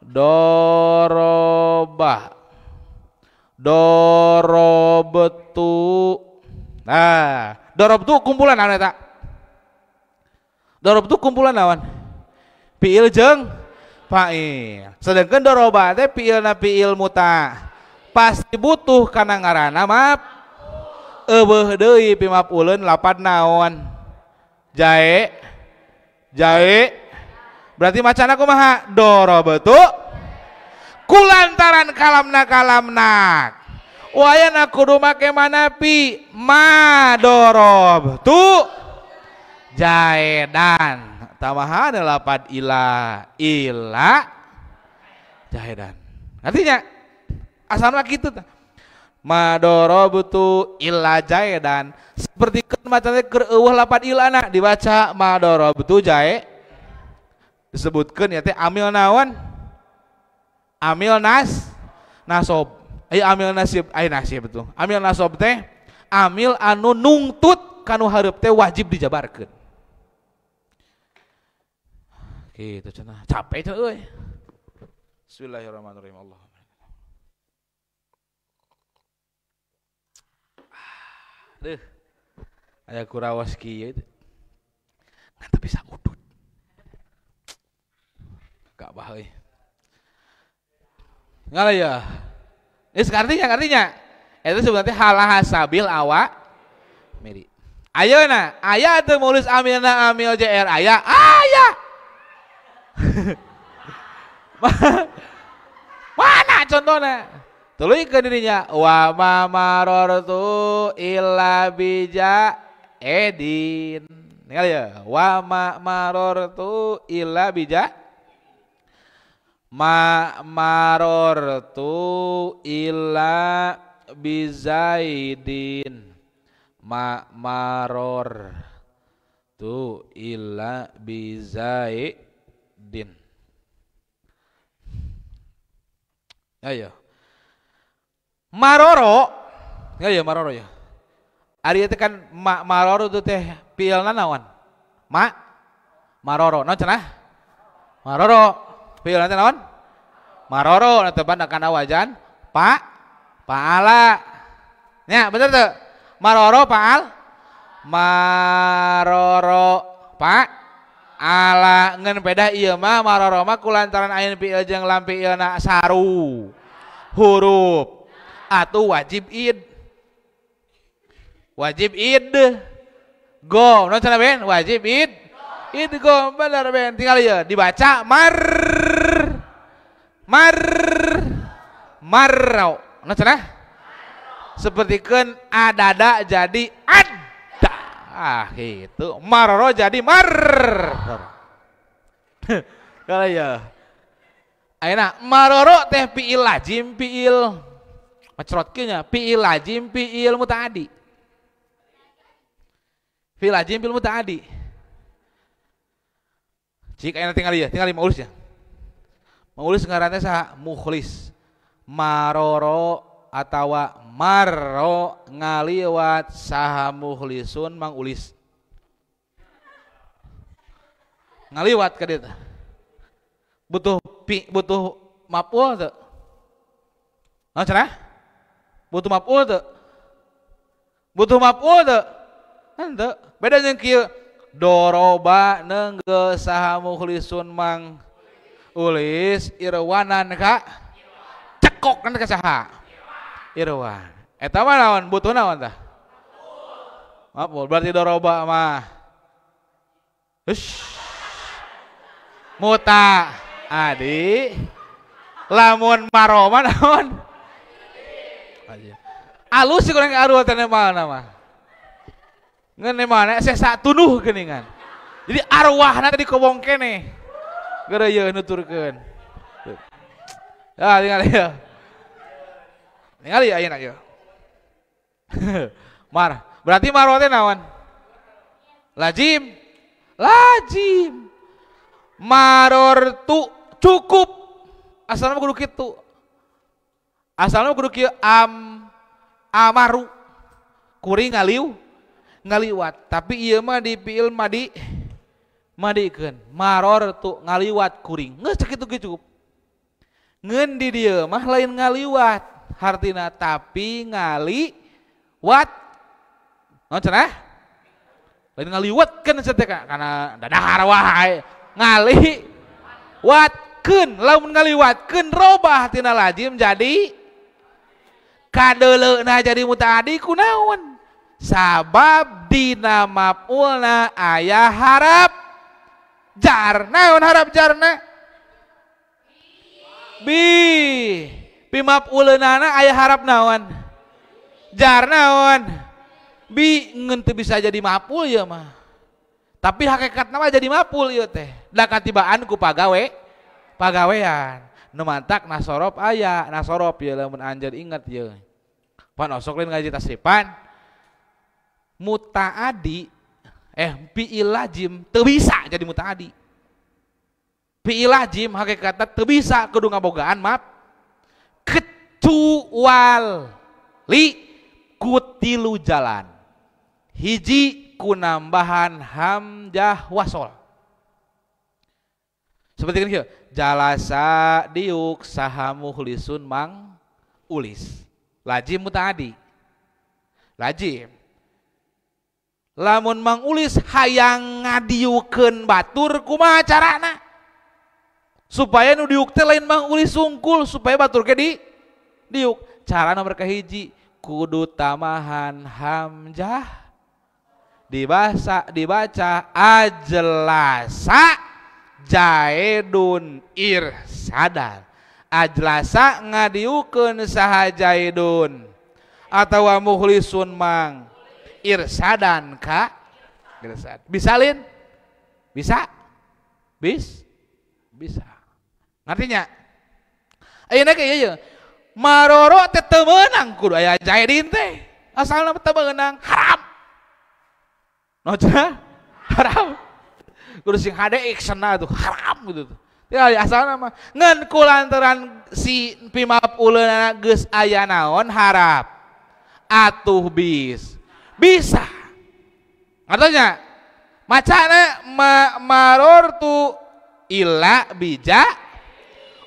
Doroba. Dorobtu. Nah, dorobtu kumpulan naon eta? Dorobtu kumpulan naon? Fiil jeung fa'il. Sedangkan doroba teh fiilna fiil muta. Pasti butuh kana ngaranna maf. Eueuh deui pimaf'uleun lapad naon? Jae. Jae. Berarti macana kumaha? Dorobtu kulantaran kalamna kalamna. Wayana kudu make manapi ma dorobtu jaedan. Tambahan lapad ila ila jaedan. Artinya asalna kitu tah. Madorobtu illa jaedan. Seperti macana keur eueuh lapad ilana dibaca madorobtu jae. Disebutkeun ya teh amil naon? Amil nas nasob. Ai amil nasib, ai nasib betul. Amil nasob teh amil anu nungtut kanu hareup teh wajib dijabarkeun. Gitu cenah. Capek cenah euy. Bismillahirrahmanirrahim. Allah. Duh. Aya kurawas kieu teh. Ngan teu bisa udut. Gak bah euy. Ngala ya. Ini artinya artinya. Itu sebenarnya halah hasabil awa miri. Ayeuna aya teu nulis amilna amil JR aya aya. Mana contohnya? Tuluy ke dirinya wa ma marartu illa bija edin. Ningali ya, wa ma marartu illa bija ma marartu illa bizaidin. Ma marartu illa bizaidin. Ayo. Maroro, ya ya maroro ya. Ari itu kan ma maroro itu teh fiilna naon? Ma maroro, naon cenah? Maroro, fiilna teh naon? Maroro, netepan kana wajan pa paala. Nya bener teu? Maroro paal maroro pa ala ngan beda ieu mah maroro mah kulantaran ain fiil jeung lam fiilna saru huruf atau wajib id go non cenah ben wajib id id go bener ben tinggal ya dibaca mar mar marro non cenah sapertikeun adada jadi ada ah gitu marro jadi mar kalau ya ayeuna maroro teh fiil lazim fiil macerotkeun nya fiil lazim fiil mutaaddi fiil lazim fiil mutaaddi cik ayeuna tinggal ieu tinggal maulis ya maulis ngaranna saha mukhlis maroro atawa marro ngaliwat saha mukhlisun mangulis ngaliwat ka dieu butuh pi butuh maf'ul teu. Naon cenah? Butuh maf'ul teu? Butuh maf'ul teu? Henteu. Beda jeung kieu doroba neunggeul saha mukhlisun mang ulis irwanan ka cekok kan ka saha? Irwan. Eta mah naon? Butuh naon tah? Maf'ul. Berarti doroba mah hush mutaadi lamun maroma naon? Alus sih kurang arwah teh mana mah. Ngeun mana sesa tunuh geuningan. Jadi arwahna teh dikobong keneh. Geura ieu nuturkeun. Ya tingali ya. Tingali ayeuna ieu. Mar, berarti marwa teh naon? Lazim. Lazim. Marortu cukup. Asalna kudu kitu. Asalna kudu kieu am amaru kuring ngaliwat tapi ieu mah di fiil madi madikeun maror tu ngaliwat kuring geus sakitu ge cukup ngeun di dieu mah lain ngaliwat hartina tapi ngaliwat naon cenah lain ngaliwatkeun cenah teh kana dadahar wae ngaliwatkeun lamun ngaliwatkeun robah tina lazim jadi kadeleuna jadi mutaadi kunaon sabab dina maf'ulna aya harap jar naon harap jarna bi pi maf'uleunana aya harap naon jar naon bi ngeun teu bisa jadi maf'ul ieu mah tapi hakikatna mah jadi maf'ul ieu teh da katibaan ku pagawe pagawean nu mantak nasorob aya nasorob ieu lamun anjeun inget ieu pan osok lain ngaji tasrifan mutaadi fi'il lazim teu bisa jadi mutaadi fi'il lazim hakikatna teu bisa kudu ngabogaan maaf kecuali ku tilu jalan hiji ku nambahan hamzah wasol seperti kan kieu jalasa diuk saha mukhlisun mang ulis lazim mutaadi lazim lamun mang ulis hayang ngadiukeun batur kumaha carana supaya nu diuk teh lain mang ulis sungkul supaya batur ge di diuk cara nomor kahiji kudu tamahan hamzah dibaca ajlasa jaidun irsadan ajlasa ngadiukeun saha jaidun atawa mukhlisun mang irsadan ka irsad bisa lin bisa bisa ngartinya ayeuna ge ieu maroro teh teu meunang kudu aya jaidin teh asalna teu meunang haram no cenah haram kudu sing hade iksena tuh haram gitu tuh ya asalna mah ngan kulantaran si pimaf'uleunana geus aya naon harap atuh bisa ngartonya macana marortu ila bija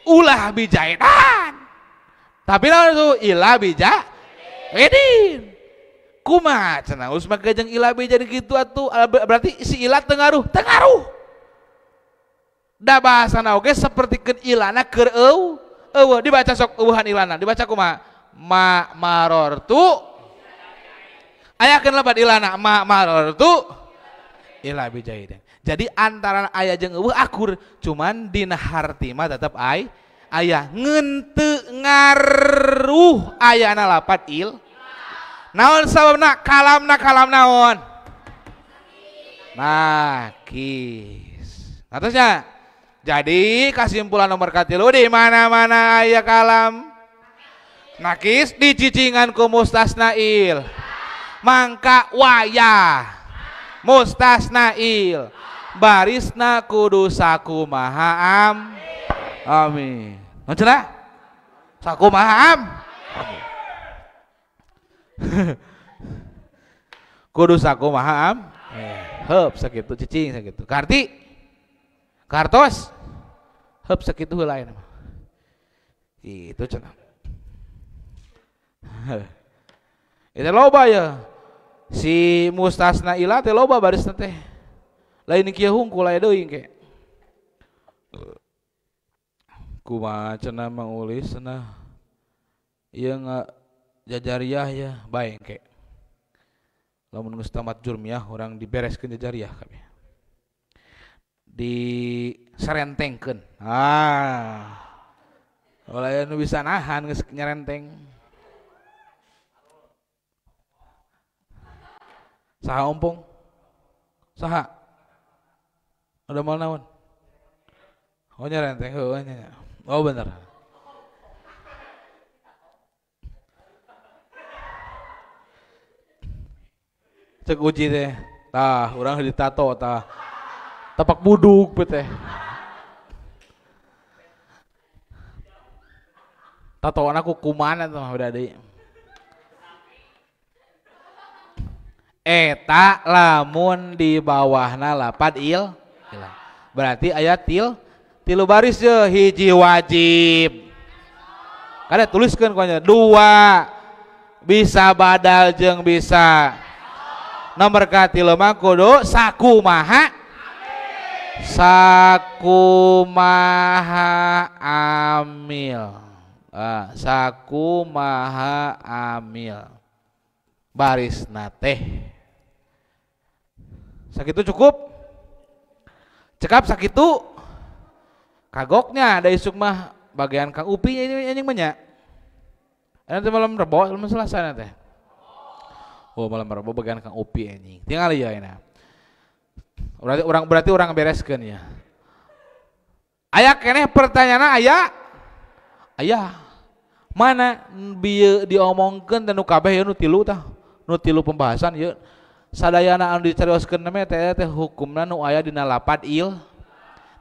ulah bijaidan tapi naon itu ila bija edin kumaha cenah geus make jeung ila bija kitu atuh berarti si ila tengaruh da bahasana oge sapertikeun ilana keur eueuh dibaca sok eueuhan ilana dibaca kumaha ma marortu ayakeun lebat ilana ma marortu ila bijaidin. Jadi antara aya jeung eueuh akur cuman dina harti mah tetep aya ngeun teu ngaruh ayana lapat il naon sababna kalamna kalam naon nakis atasnya. Jadi kesimpulan nomor katilu di mana-mana aya kalam nakis dicicingan ku mustasnail mangka wayah mustasnail barisna kudu sakumaha am amin naon cenah sakumaha am kudu sakumaha am heup sakitu cicing sakitu karti kartos heup sakitu heula mah itu cenah. Itu loba ya. Si mustasna ila teh loba barisna teh. Lain kieu hungkul aya deui engke. Kumaha cenah Mang Ulis cenah. Ieu jajariah ya bae engke. Lamun geus tamat jurmiyah urang dibereskeun jajariah kabeh. Diserentengkeun. Ah. Ulah nu bisa nahan geus nyerenteng. Saha ompong? Saha? Udah mau naon? Oh nyerenteng heueuh nya. Oh bener. Cek uji teh. Tah, urang ditato tah. Tapak buduk teh. Tatoan aku kumana tuh mah deui. Eta lamun di bawahna lapad il. Berarti aya tilu baris je hiji wajib. Kada tuliskeun ku nya dua bisa badal jeung bisa. Nomor katilu mah kudu sakumaha sakumaha amil. Ah, sakumaha amil. Barisna teh. Sakitu cukup? Cekap sakitu. Kagoknya ada isuk mah bagian Kang Upi ini anjing banyak. Nanti malam Rebo, malam Selasa nanti. Oh malam Rebo bagian Kang Upi anjing. Tinggal ya ini. Berarti orang bereskeun ya. Aya keneh pertanyaanna aya. Aya. Mana bieu diomongkeun teh nu kabeh ya nu tilu tah. Nu tilu pembahasan ieu. Sadayana anu dicarioskeun teh teh hukumna nu aya dina lapad il.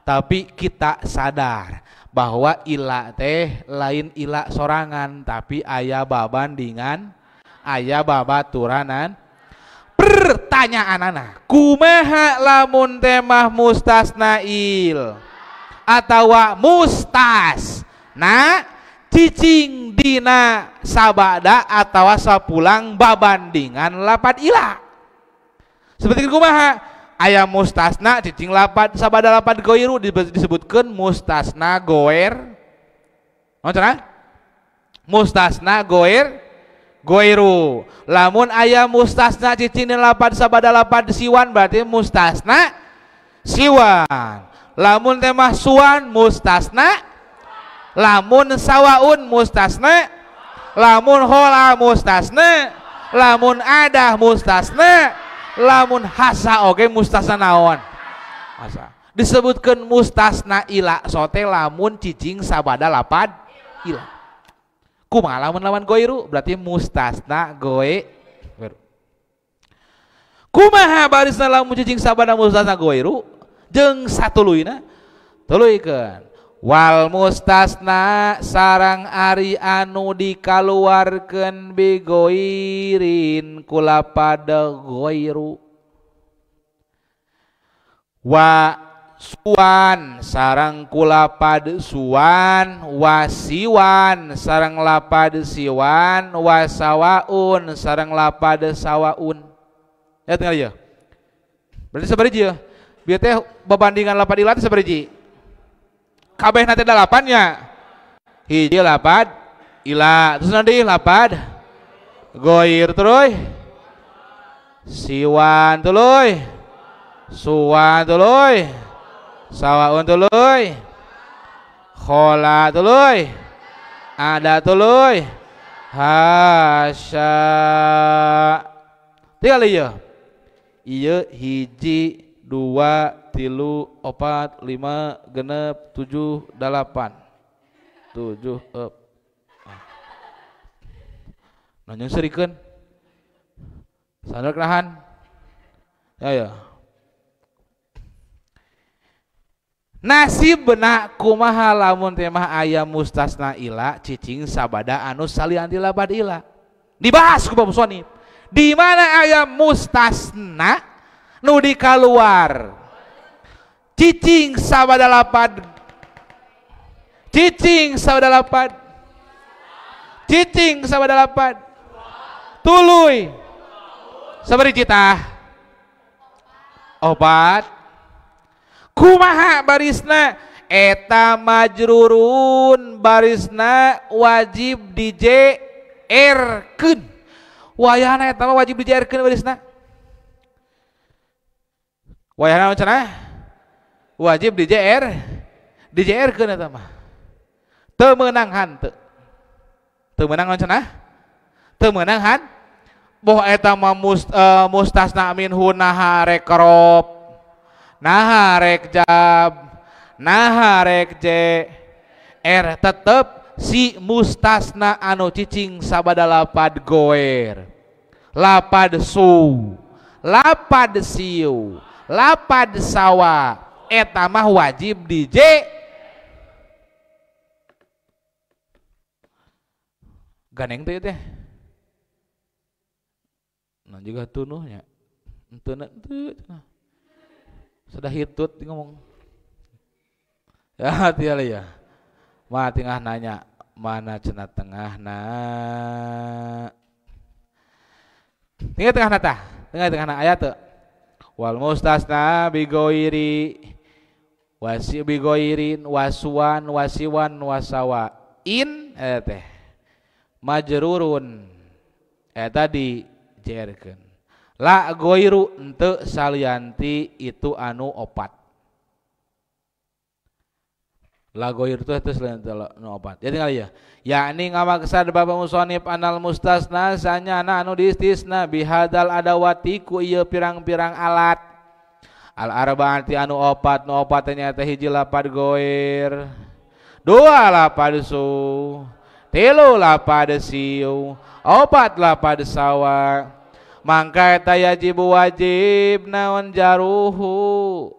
Tapi kita sadar bahwa ila teh lain ila sorangan tapi aya babandingan, aya babaturanan. Pertanyaanana, kumaha lamun temah mustasnail atawa mustasna cicing dina sabada atawa sapulang babandingan lapad ila. Seperti kumaha? Aya mustasna cicing lapad sabada lapad goiru disebutkan mustasna goer. Oh cenah? Mustasna goer goiru. Lamun aya mustasna cicing lapad sabada lapad siwan berarti mustasna siwan. Lamun temah suwan mustasna, lamun sawaun mustasna, lamun hola mustasna, lamun adah mustasna, lamun hasa oge mustasna naon hasa. Disebutkan mustasna ila sote lamun cicing sabada lapad ila. Kumaha lamun lawan goiru berarti mustasna goe. Kumaha barisna lamun cicing sabada mustasna goiru jeung satuluyna tuluykeun wal mustasna sarang ari anu dikaluarkeun bigoirin kulapad goiru wa suan sarang kulapad suan wasiwan sarang lapad siwan wasawaun sarang lapad sawaun. Ya tinggal ya. Berarti sabariji ya. Bieu teh babandingan lapad ila teh sabariji. Kabeh nanti delapannya hiji lapad ila terus nanti lapad goir terus siwan tuluy suwan tuluy sawaun tuluy khola tuluy ada tuluy hasya. Tinggal ieu ieu hiji 2 3 4 5 6 7 8 7 nanya serikeun sandal kerahan ya ya. Nasib benak kumaha lamun temah aya mustasna ila cicing sabada anu salian ti lapad ila. Dibahas ku Bapak Musonif. Di mana aya mustasna nu dikaluar cicing sabada lapad cicing sabada lapad cicing sabada lapad Tuluy sabari cita opat. Kumaha barisna eta majrurun barisna wajib di JR-keun. Wayahna eta mah wajib di JR-keun barisna. Wayahna cenah wajib di JR di JR-keun eta mah. Teu meunang hanteu. Teu meunang cenah? Teu meunang han? Boh eta mah mustasna minhu naha rek rob, naha rek jab, naha rek JR, tetep si mustasna anu cicing sabada lapad goer, lapad su, lapad siu, lapad sawa, eta mah wajib di J. Ganeng teh teh. Nah juga tunuhnya, teu sudah hitut ngomong. Ya tiada ya. Mah tengah nanya mana cenah tengah na. Tinggal tengah na tah, tengah tengah na aya teu. Wal mustasna bigoiri wasi bigoirin wasuwan wasiwan wasawa in teh majrurun eta di jerkeun. La goiru ente salianti itu anu opat. La goiru itu salianti anu opat. Jadi kali ya. Yakni ngamaksad bapak musonib anal mustasna sanyana anu diistisna bihadal adawati ku ieu pirang-pirang alat. Al arbaati anu opat, nu opat nya teh hiji lapad goir, dua lapad su, tilu lapad siu, opat lapad sawa. Mangka eta yajib wajib naon jaruhu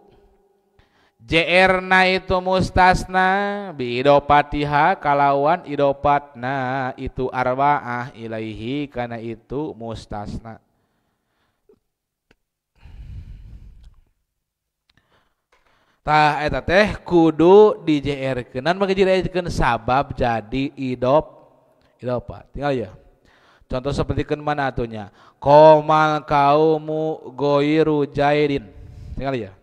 JR na itu mustasna biidopatiha kalawan idopatna itu arbaah ilaihi kana itu mustasna. Tah eta teh kudu di JR keun maka JR-keun sabab jadi idopat. Tinggal ya. Contoh seperti keun mana atunya? Komal kaumu goiru jaidin. Tinggal ya.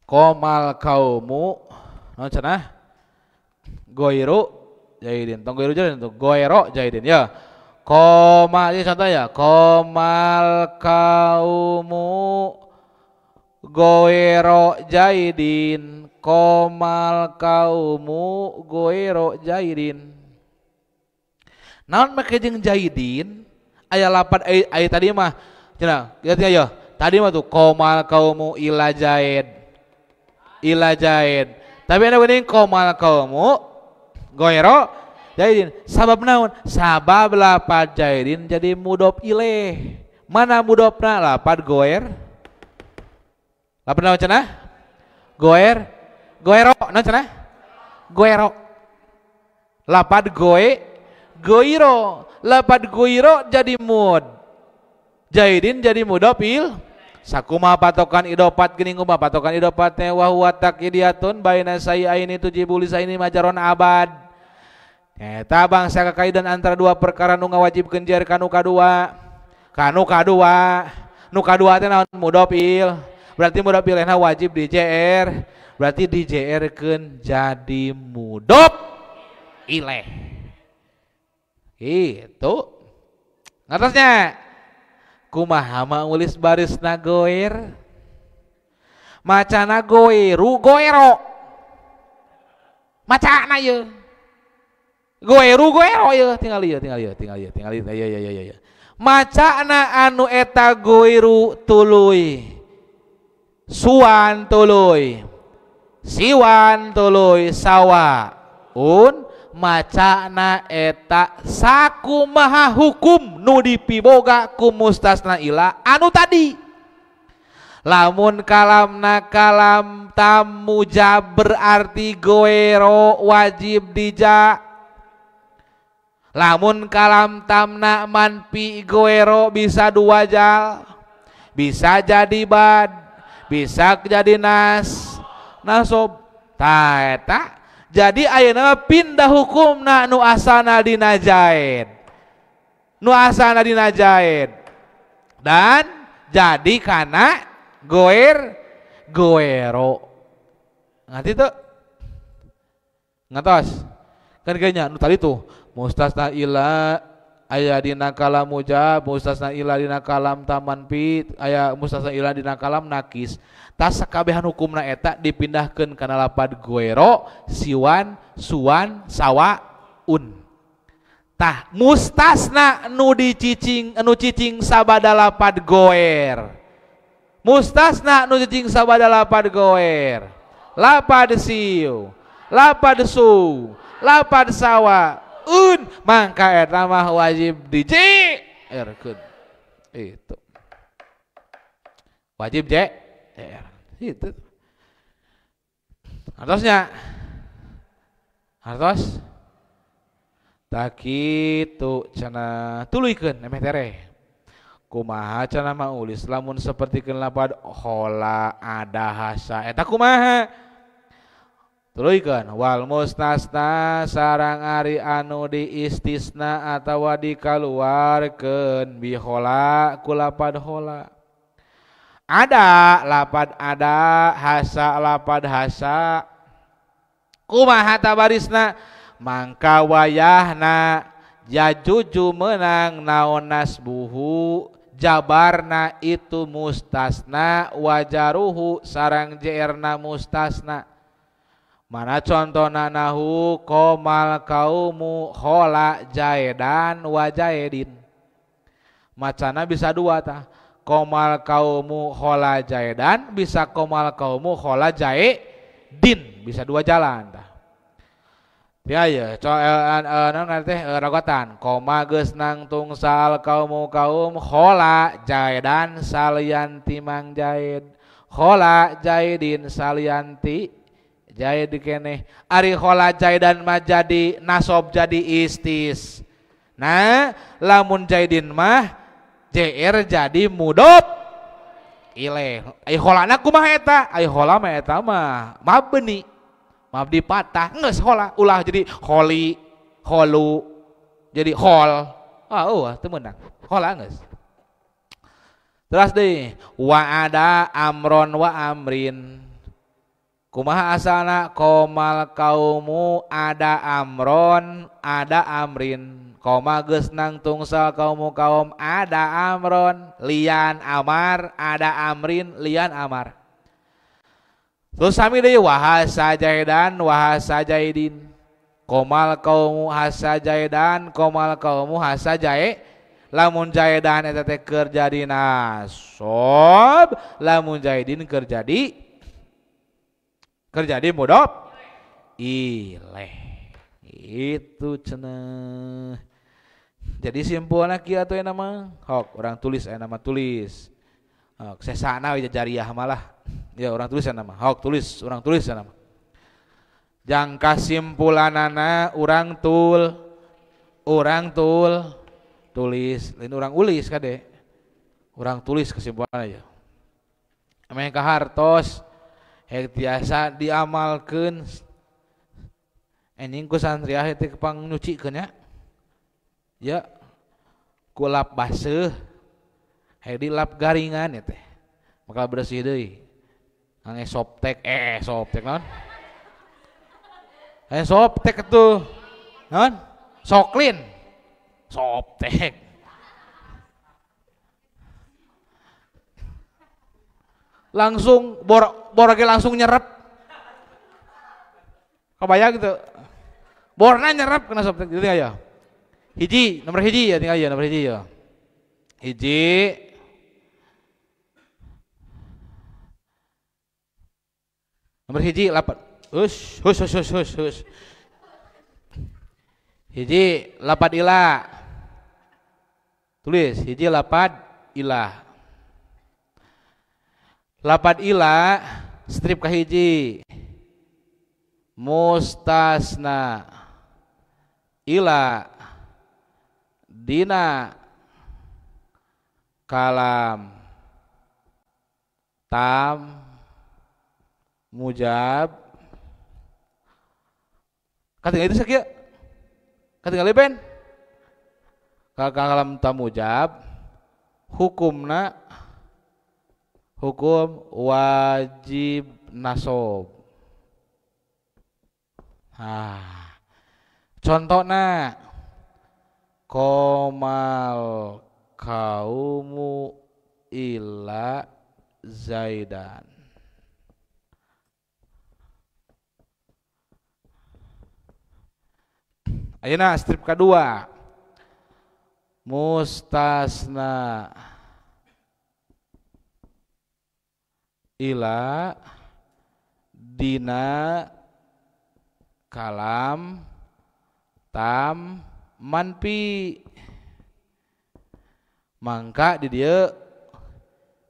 Komal kaumu naon cenah? Goiru jaidin. Tong goiru jaidin tuh goero jaidin ya. Komal ini contoh ya. Komal kaumu goero jaidin. Komal kaumu goero jaidin. Naon make jeung jaidin? Aya lapan aya tadi mah cenah, lihat ya. Tadi mah tuh komal kaumu ila jaid. Ila jaid. Tapi ada geuning komal kaumu goero jaidin. Sabab naon? Sabab lapad jaidin jadi mudhof ilaih. Mana mudhofna? Lapad goer. Lapad naon cenah? Goer, goero naon cenah? Goero. Lapad goe, goiro. Lapad goiro jadi mud. Jaidin jadi mudhof il. Sakuma patokan idopat geuning kumaha patokan idopat teh wa huwa taqidiyatun baina sayi'aini tujibu lisaini majaron abad. Eta bangsa kakaidan antara dua perkara nu ngawajibkeun jar kanu kadua. Kanu kadua, nu kadua teh naon mudhof il. Berarti mudhof ilaihna wajib di JR. Berarti di JR-keun jadi mudhof ilaih. Itu ngartosnya. Kumaha maulis barisna goer? Macana goeru goero. Macana ieu. Goeru goero ieu tinggal ieu tinggal ieu tinggal ieu tinggal ieu ya ya ya ya. Macana anu eta goeru tuluy. Suan tuluy. Siwan tuluy sawa. Un macana eta sakumaha hukum nu dipiboga ku mustasna ila anu tadi. Lamun kalamna kalam tamujab berarti goero wajib dija. Lamun kalam tamna manpi goero bisa dua jal, bisa jadi bad, bisa jadi nas, nasob. Ta eta jadi ayeuna pindah hukumna nu asana dina jaid. Nu asalna dina Zaid dan jadi kana goer goero. Ngerti tuh? Ngertos? Kan kayaknya nu tadi tuh mustasna ila aya dina kalam mujab, mustasna ila dina kalam taman pi, aya mustasna ila dina kalam nakis. Tas sakabehan hukumna eta dipindahkeun kana lapad goero, siwan, suwan, sawa, un. Tah mustasna nu dicicing, nu cicing sabada lapad goer. Mustasna nu cicing sabada lapad goer. Lapad siu, lapad su, lapad sawa, un, mangka eta mah wajib di JR-keun. Itu. Wajib JR. Itu. Artosnya. Artos. Tak kitu cenah tuluykeun emeh tereh. Kumaha cenah mah ulis lamun sapertikeun lapad hola ada hasa eta kumaha? Tuluykeun wal mustasna sarang ari anu diistisna atawa dikaluarkeun bi hola ku lapad hola. Ada lapad ada, hasa lapad hasa. Kumaha tabarisna? Mangka wayahna jajuju menang naon nasbuhu jabarna itu mustasna wajaruhu sarang jerna mustasna. Mana contohna nahu komal kaumu hola jaedan wa jaedin. Macana bisa dua tah. Komal kaumu hola jaedan bisa komal kaumu hola jaedin, bisa dua jalan tah. Ya ya, naon teh ragotan koma geus nangtung sal kaumu kaum hola jaedan salianti mang jaed. Hola jaedin salianti jaid keneh. Ari hola jaidan mah jadi nasob jadi istis. Nah, lamun jaidin mah JR jadi mudop ileh. Ai holana kumaha eta? Ai hola mah eta mah mabni. Mabdi patah, geus hola ulah jadi holi, holu, jadi hol. Ah, eueuh teu meunang. Hola geus. Terus deui, wa ada amron wa amrin. Kumaha asalna komal kaumu ada amron ada amrin. Koma geus nangtung sal kaumu kaum ada amron lian amar ada amrin lian amar. Terus sami deui wahasa jaidan wahasa jaidin. Komal kaumu hasa jaidan komal kaumu hasa jae. Lamun jaidan eta teh keur jadi nasob, lamun jaidin keur jadi mudhof ileh. Itu cenah. Jadi simpulna kieu atuh nama hok orang tulis aya nama tulis. Hok sesana we jariah malah. Ya orang tulis nama hok tulis orang tulis nama. Jangka simpulanana urang tul tulis lain urang ulis kade. Urang tulis kesimpulan aja. Ameh kahartos hek tiasa diamalkeun enjing ku santriah teh kepang nyucikeun nya. Ya ku lap baseuh hek dilap garingan ya teh. Maka bersih deui. Ngange soptek soptek naon? Soptek tuh. Naon? Soklin. Soptek. Langsung borage langsung nyerap. Kebayang gitu. Borna nyerap kena soptek gitu ya. Hiji, nomor hiji ya tinggal ya nomor hiji ya. Hiji. Nomor hiji lapan. Hus hus hus hus hus hus. Hiji lapad ila. Tulis hiji lapad ila. Lapad ila strip ka hiji. Mustasna ila dina kalam tam mujab. Katingali itu sakieu. Katingali ben. Kalam tamujab hukumna hukum wajib nasob. Ah, contohna komal kaumu illa Zaidan. Ayeuna strip kedua mustasna ila dina kalam tam manpi. Mangka di dieu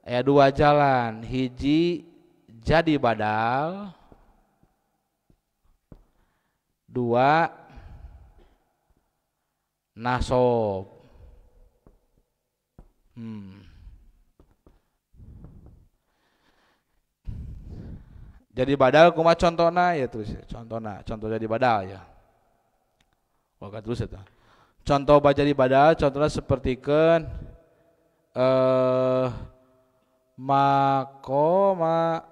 aya dua jalan, hiji jadi badal, dua nasob. Jadi badal kumaha contona ya terus contona, contoh jadi badal ya. Wah terus eta. Contoh jadi badal contohnya sepertikeun makoma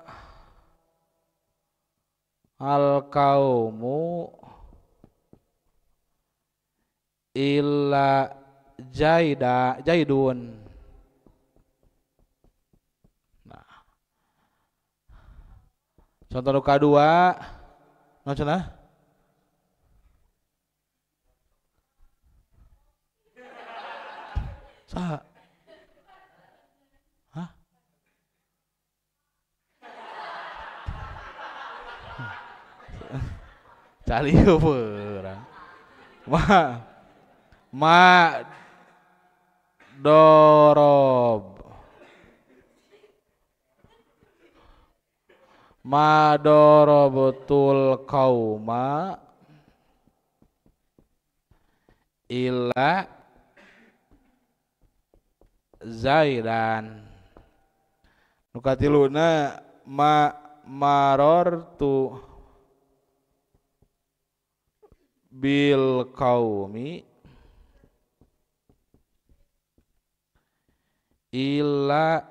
al kaumu illa jaida jaidun. Nah, contoh nu kadua naon cenah? Saha? Hah? Calieu urang. Ma dorob ma dorobatul kauma illa Zaidan. Nu katiluna ma marortu bil kaumi illa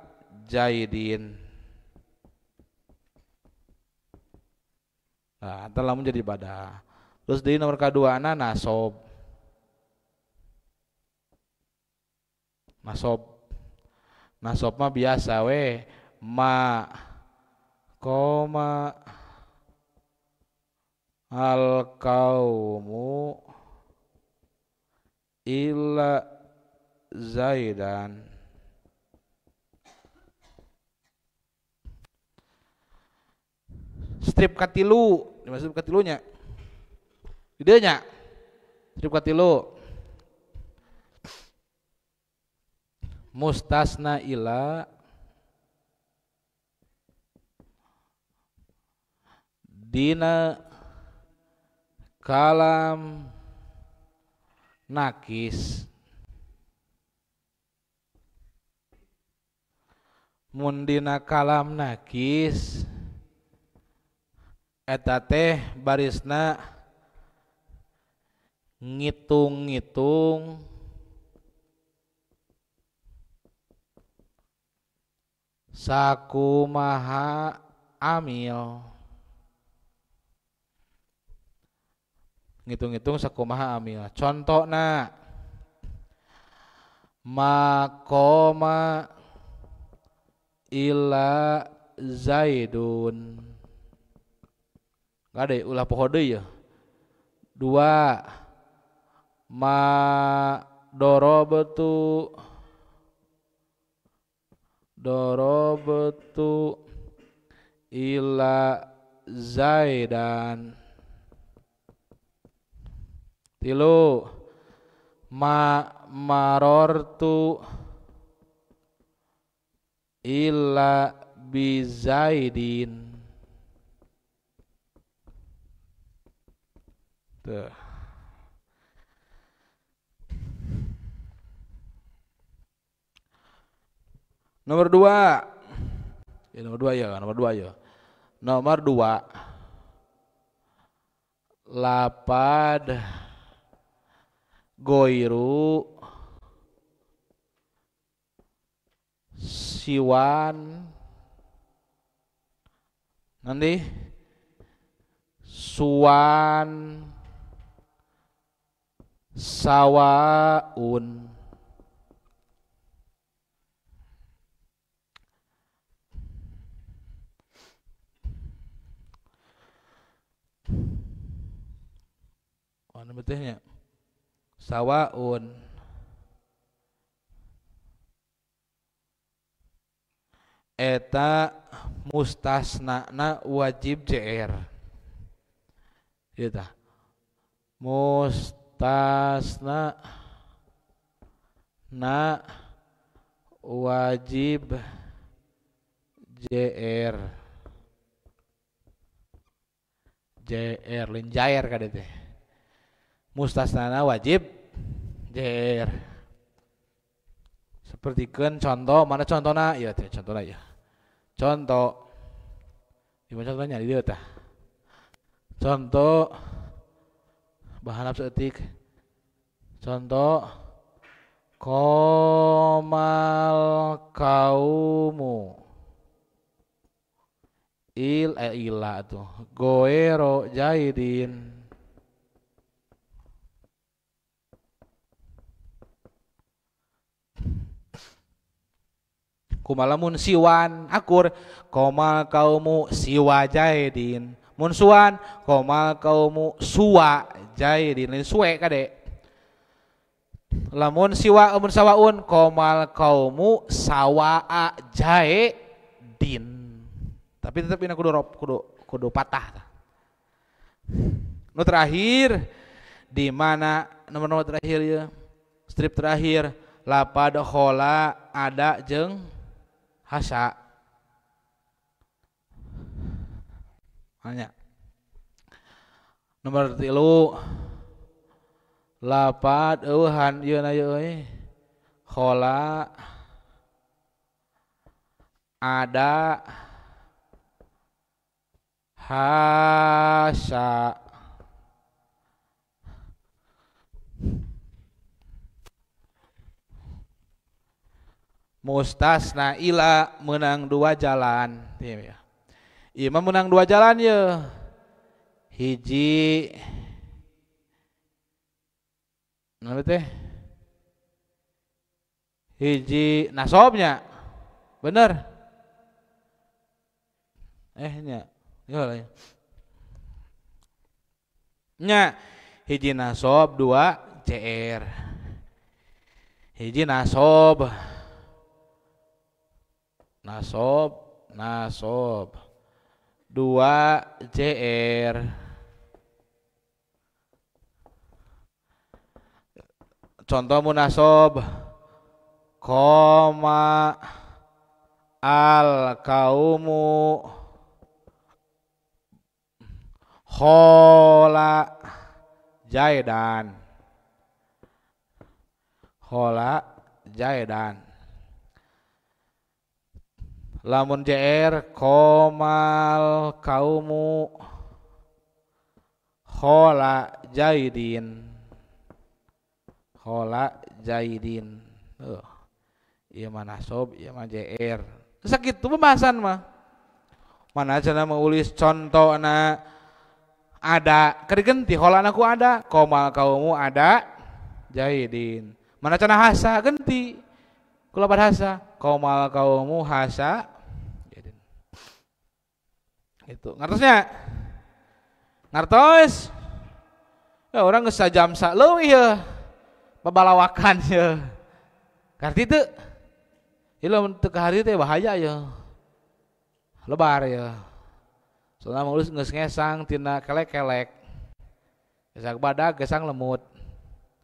Jaidin. Nah, telah menjadi pada. Terus di nomor kedua nasob. Nasob. Nasob mah biasa we ma koma al kaumu illa Zaidan. Strip katilu, dimaksud katilunya. Idenya strip katilu. Mustasna ila dina kalam nakis. Mun dina kalam nakis eta teh barisna ngitung-ngitung sakumaha amil. Ngitung-ngitung sakumaha amil. Contohna makoma illa Zaidun. Gade ulah poho deui ya. Dua ma dorobtu dorobtu illa Zaidan. Tilu ma marortu illa bizaidin. Tuh. Nomor dua. Ya, nomor dua ya, nomor dua ya. Nomor dua. Lapad goiru Siwan nanti suwan sawaun. Mana betehnya? Sawaun. Eta mustasnana wajib JR. Ieu tah. Mustasna na wajib JR. JR lain jair kade teh. Mustasnana wajib JR. Sepertikeun contoh, mana contohna? Ieu teh contohna ya. Contoh. Di mana contohnya di dieu tah. Contoh bahanap seetik. Contoh komal kaumu il ila tuh goero jaidin. Kumalamun siwan akur komal kaumu siwa jaidin. Mun suwan komal kaumu suwa jaidin lain suwe kade. Lamun siwa mun sawaun komal kaumu sawaa jaidin. Tapi tetep ini kudu rob, kudu patah. Nu terakhir di mana nomor-nomor terakhir ya? Strip terakhir lapad khola ada jeung hasa. Hanya nomor 3 lapad euhan ieu na ieu euy khola ada hasa. Mustasna ila menang dua jalan. Ieu mah menang dua jalan ye. Hiji naon teh? Hiji nasobnya. Bener? Nya. Nya hiji nasob dua CR. Hiji nasob nasob nasob dua JR. Contoh munasob koma al kaumu khola jaidan. Khola jaidan. Lamun JR komal kaumu khola jaidin. Khola jaidin. Ieu mah nasob, ieu mah JR. Sakitu pembahasan mah. Mana cenah meulis contona ada keur genti kholana ku ada, komal kaumu ada jaidin. Mana cenah hasa genti. Kula pada hasa, komal kaumu hasa jaidin. Itu ngartosnya? Ngartos? Ya orang geus sajam sa leuwih ye. Babalawakan ye. Ngarti teu? Ieu lamun teu kahari teh bahaya ye. Lebar ye. Soalna mah geus ngesang tina kelek-kelek. Gesang badag, gesang lemut.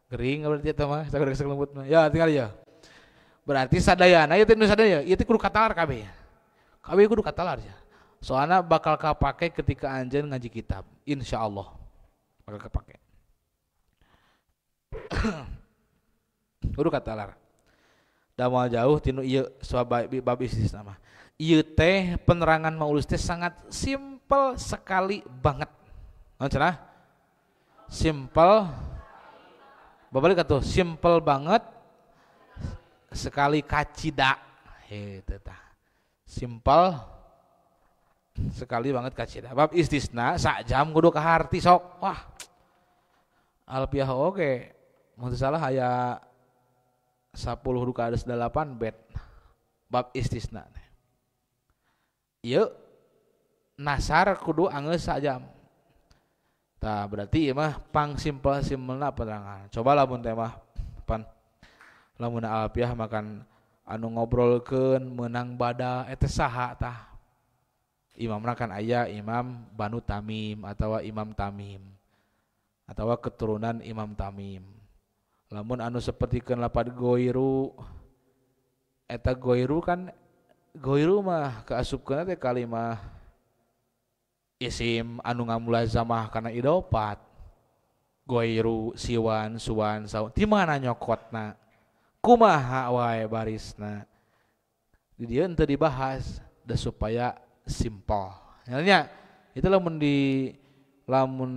Gering berarti eta mah, gesang lemut mah. Ya tinggal ya. Berarti sadayana ieu teh nu sadaya, ieu teh kudu katalar kabeh. Kabeh kudu katalar ya. Soalna bakal kapake ketika anjeun ngaji kitab, insyaallah bakal kapake. Kudu katalar. Da moal jauh tinu ieu sebab bab istisna mah. Ieu teh penerangan maulus teh sangat simpel sekali banget. Naon cenah? Simpel. Babalik atuh, simpel banget sekali kacida. Heuh tah. Simpel sekali banget kacida. Bab istisna sak jam kudu kaharti sok. Wah. Alpiah oge mun teu salah aya 10 duka 8 bet bab istisna. Ieu nasar kudu anggeus sak jam. Tah berarti ieu mah pang simpel-simpelna penerangan. Coba lamun teh mah pan lamun alpiah makan anu ngobrolkeun meunang bada eta saha tah. Imamna kan aya Imam Banu Tamim atawa Imam Tamim atawa keturunan Imam Tamim. Lamun anu sapertikeun lapad goiru eta goiru kan goiru mah kaasupkeun teh kalimah isim anu ngamulazamah kana idofat. Goiru siwan suwan saun di mana nyokotna? Kumaha wae barisna? Di dieu henteu dibahas da supaya simpel. Nya itu lamun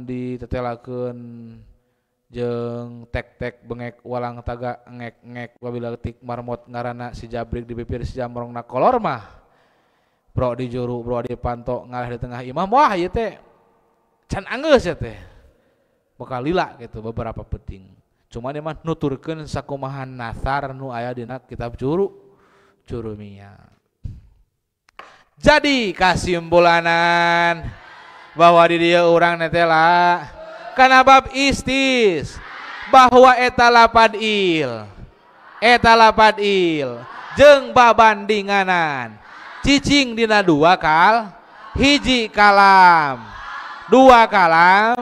ditetelakeun jeung tek-tek bengek walang taga ngek-ngek wabila ketik marmot ngaranna si jabrik di bibir si jamrongna kolor mah bro di juru bro di panto ngalih di tengah imam wah ieu teh can anggeus ya teh bakal lila gitu beberapa penting. Cuman ieu mah nuturkeun sakumaha nasar nu aya dina kitab jurumiyah. Jadi kasimpulanan bahwa di dieu urang netela kana bab istis bahwa eta lapad il jeung babandinganan cicing dina dua kal hiji kalam dua kalam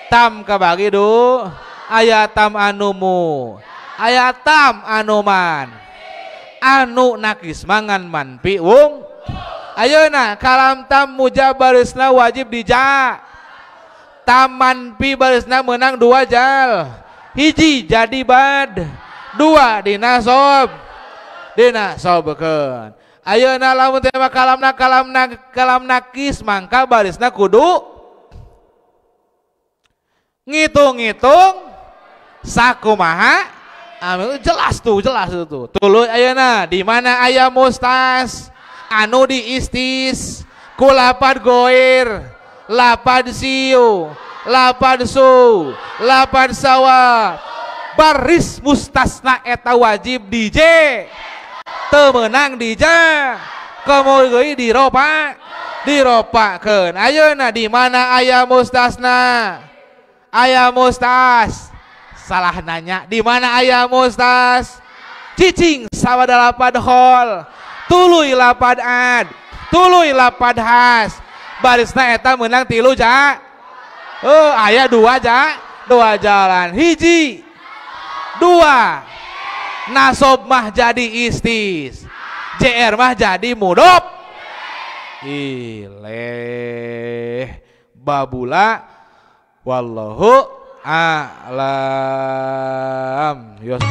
tam kabagi du aya tam anumu aya tam anuman anu nakis mangan manpi wung. Ayeuna kalam tam mujab barisna wajib dija taman pi barisna menang dua jal hiji jadi bad dua dina sob dina sobkeun. Ayeuna lamun teh mah kalamna kalam nakis mangka barisna kudu ngitung-ngitung sakumaha jelas tuh tuluy ayeuna di mana aya mustas anu di istis ku lapad goir lapad siu lapad su lapad sawa baris mustasna eta wajib di J teu meunang di ja komo deui diropa diropakeun. Ayeuna di mana aya mustasna aya mustas salah nanya di mana aya mustas cicing sawada lapad hol tuluy lapad ad tuluy lapad has barisna eta menang tilu ja aya dua ja dua jalan hiji dua nasob mah jadi istis JR mah jadi mudop ileh babula wallahu a'lam. Yos.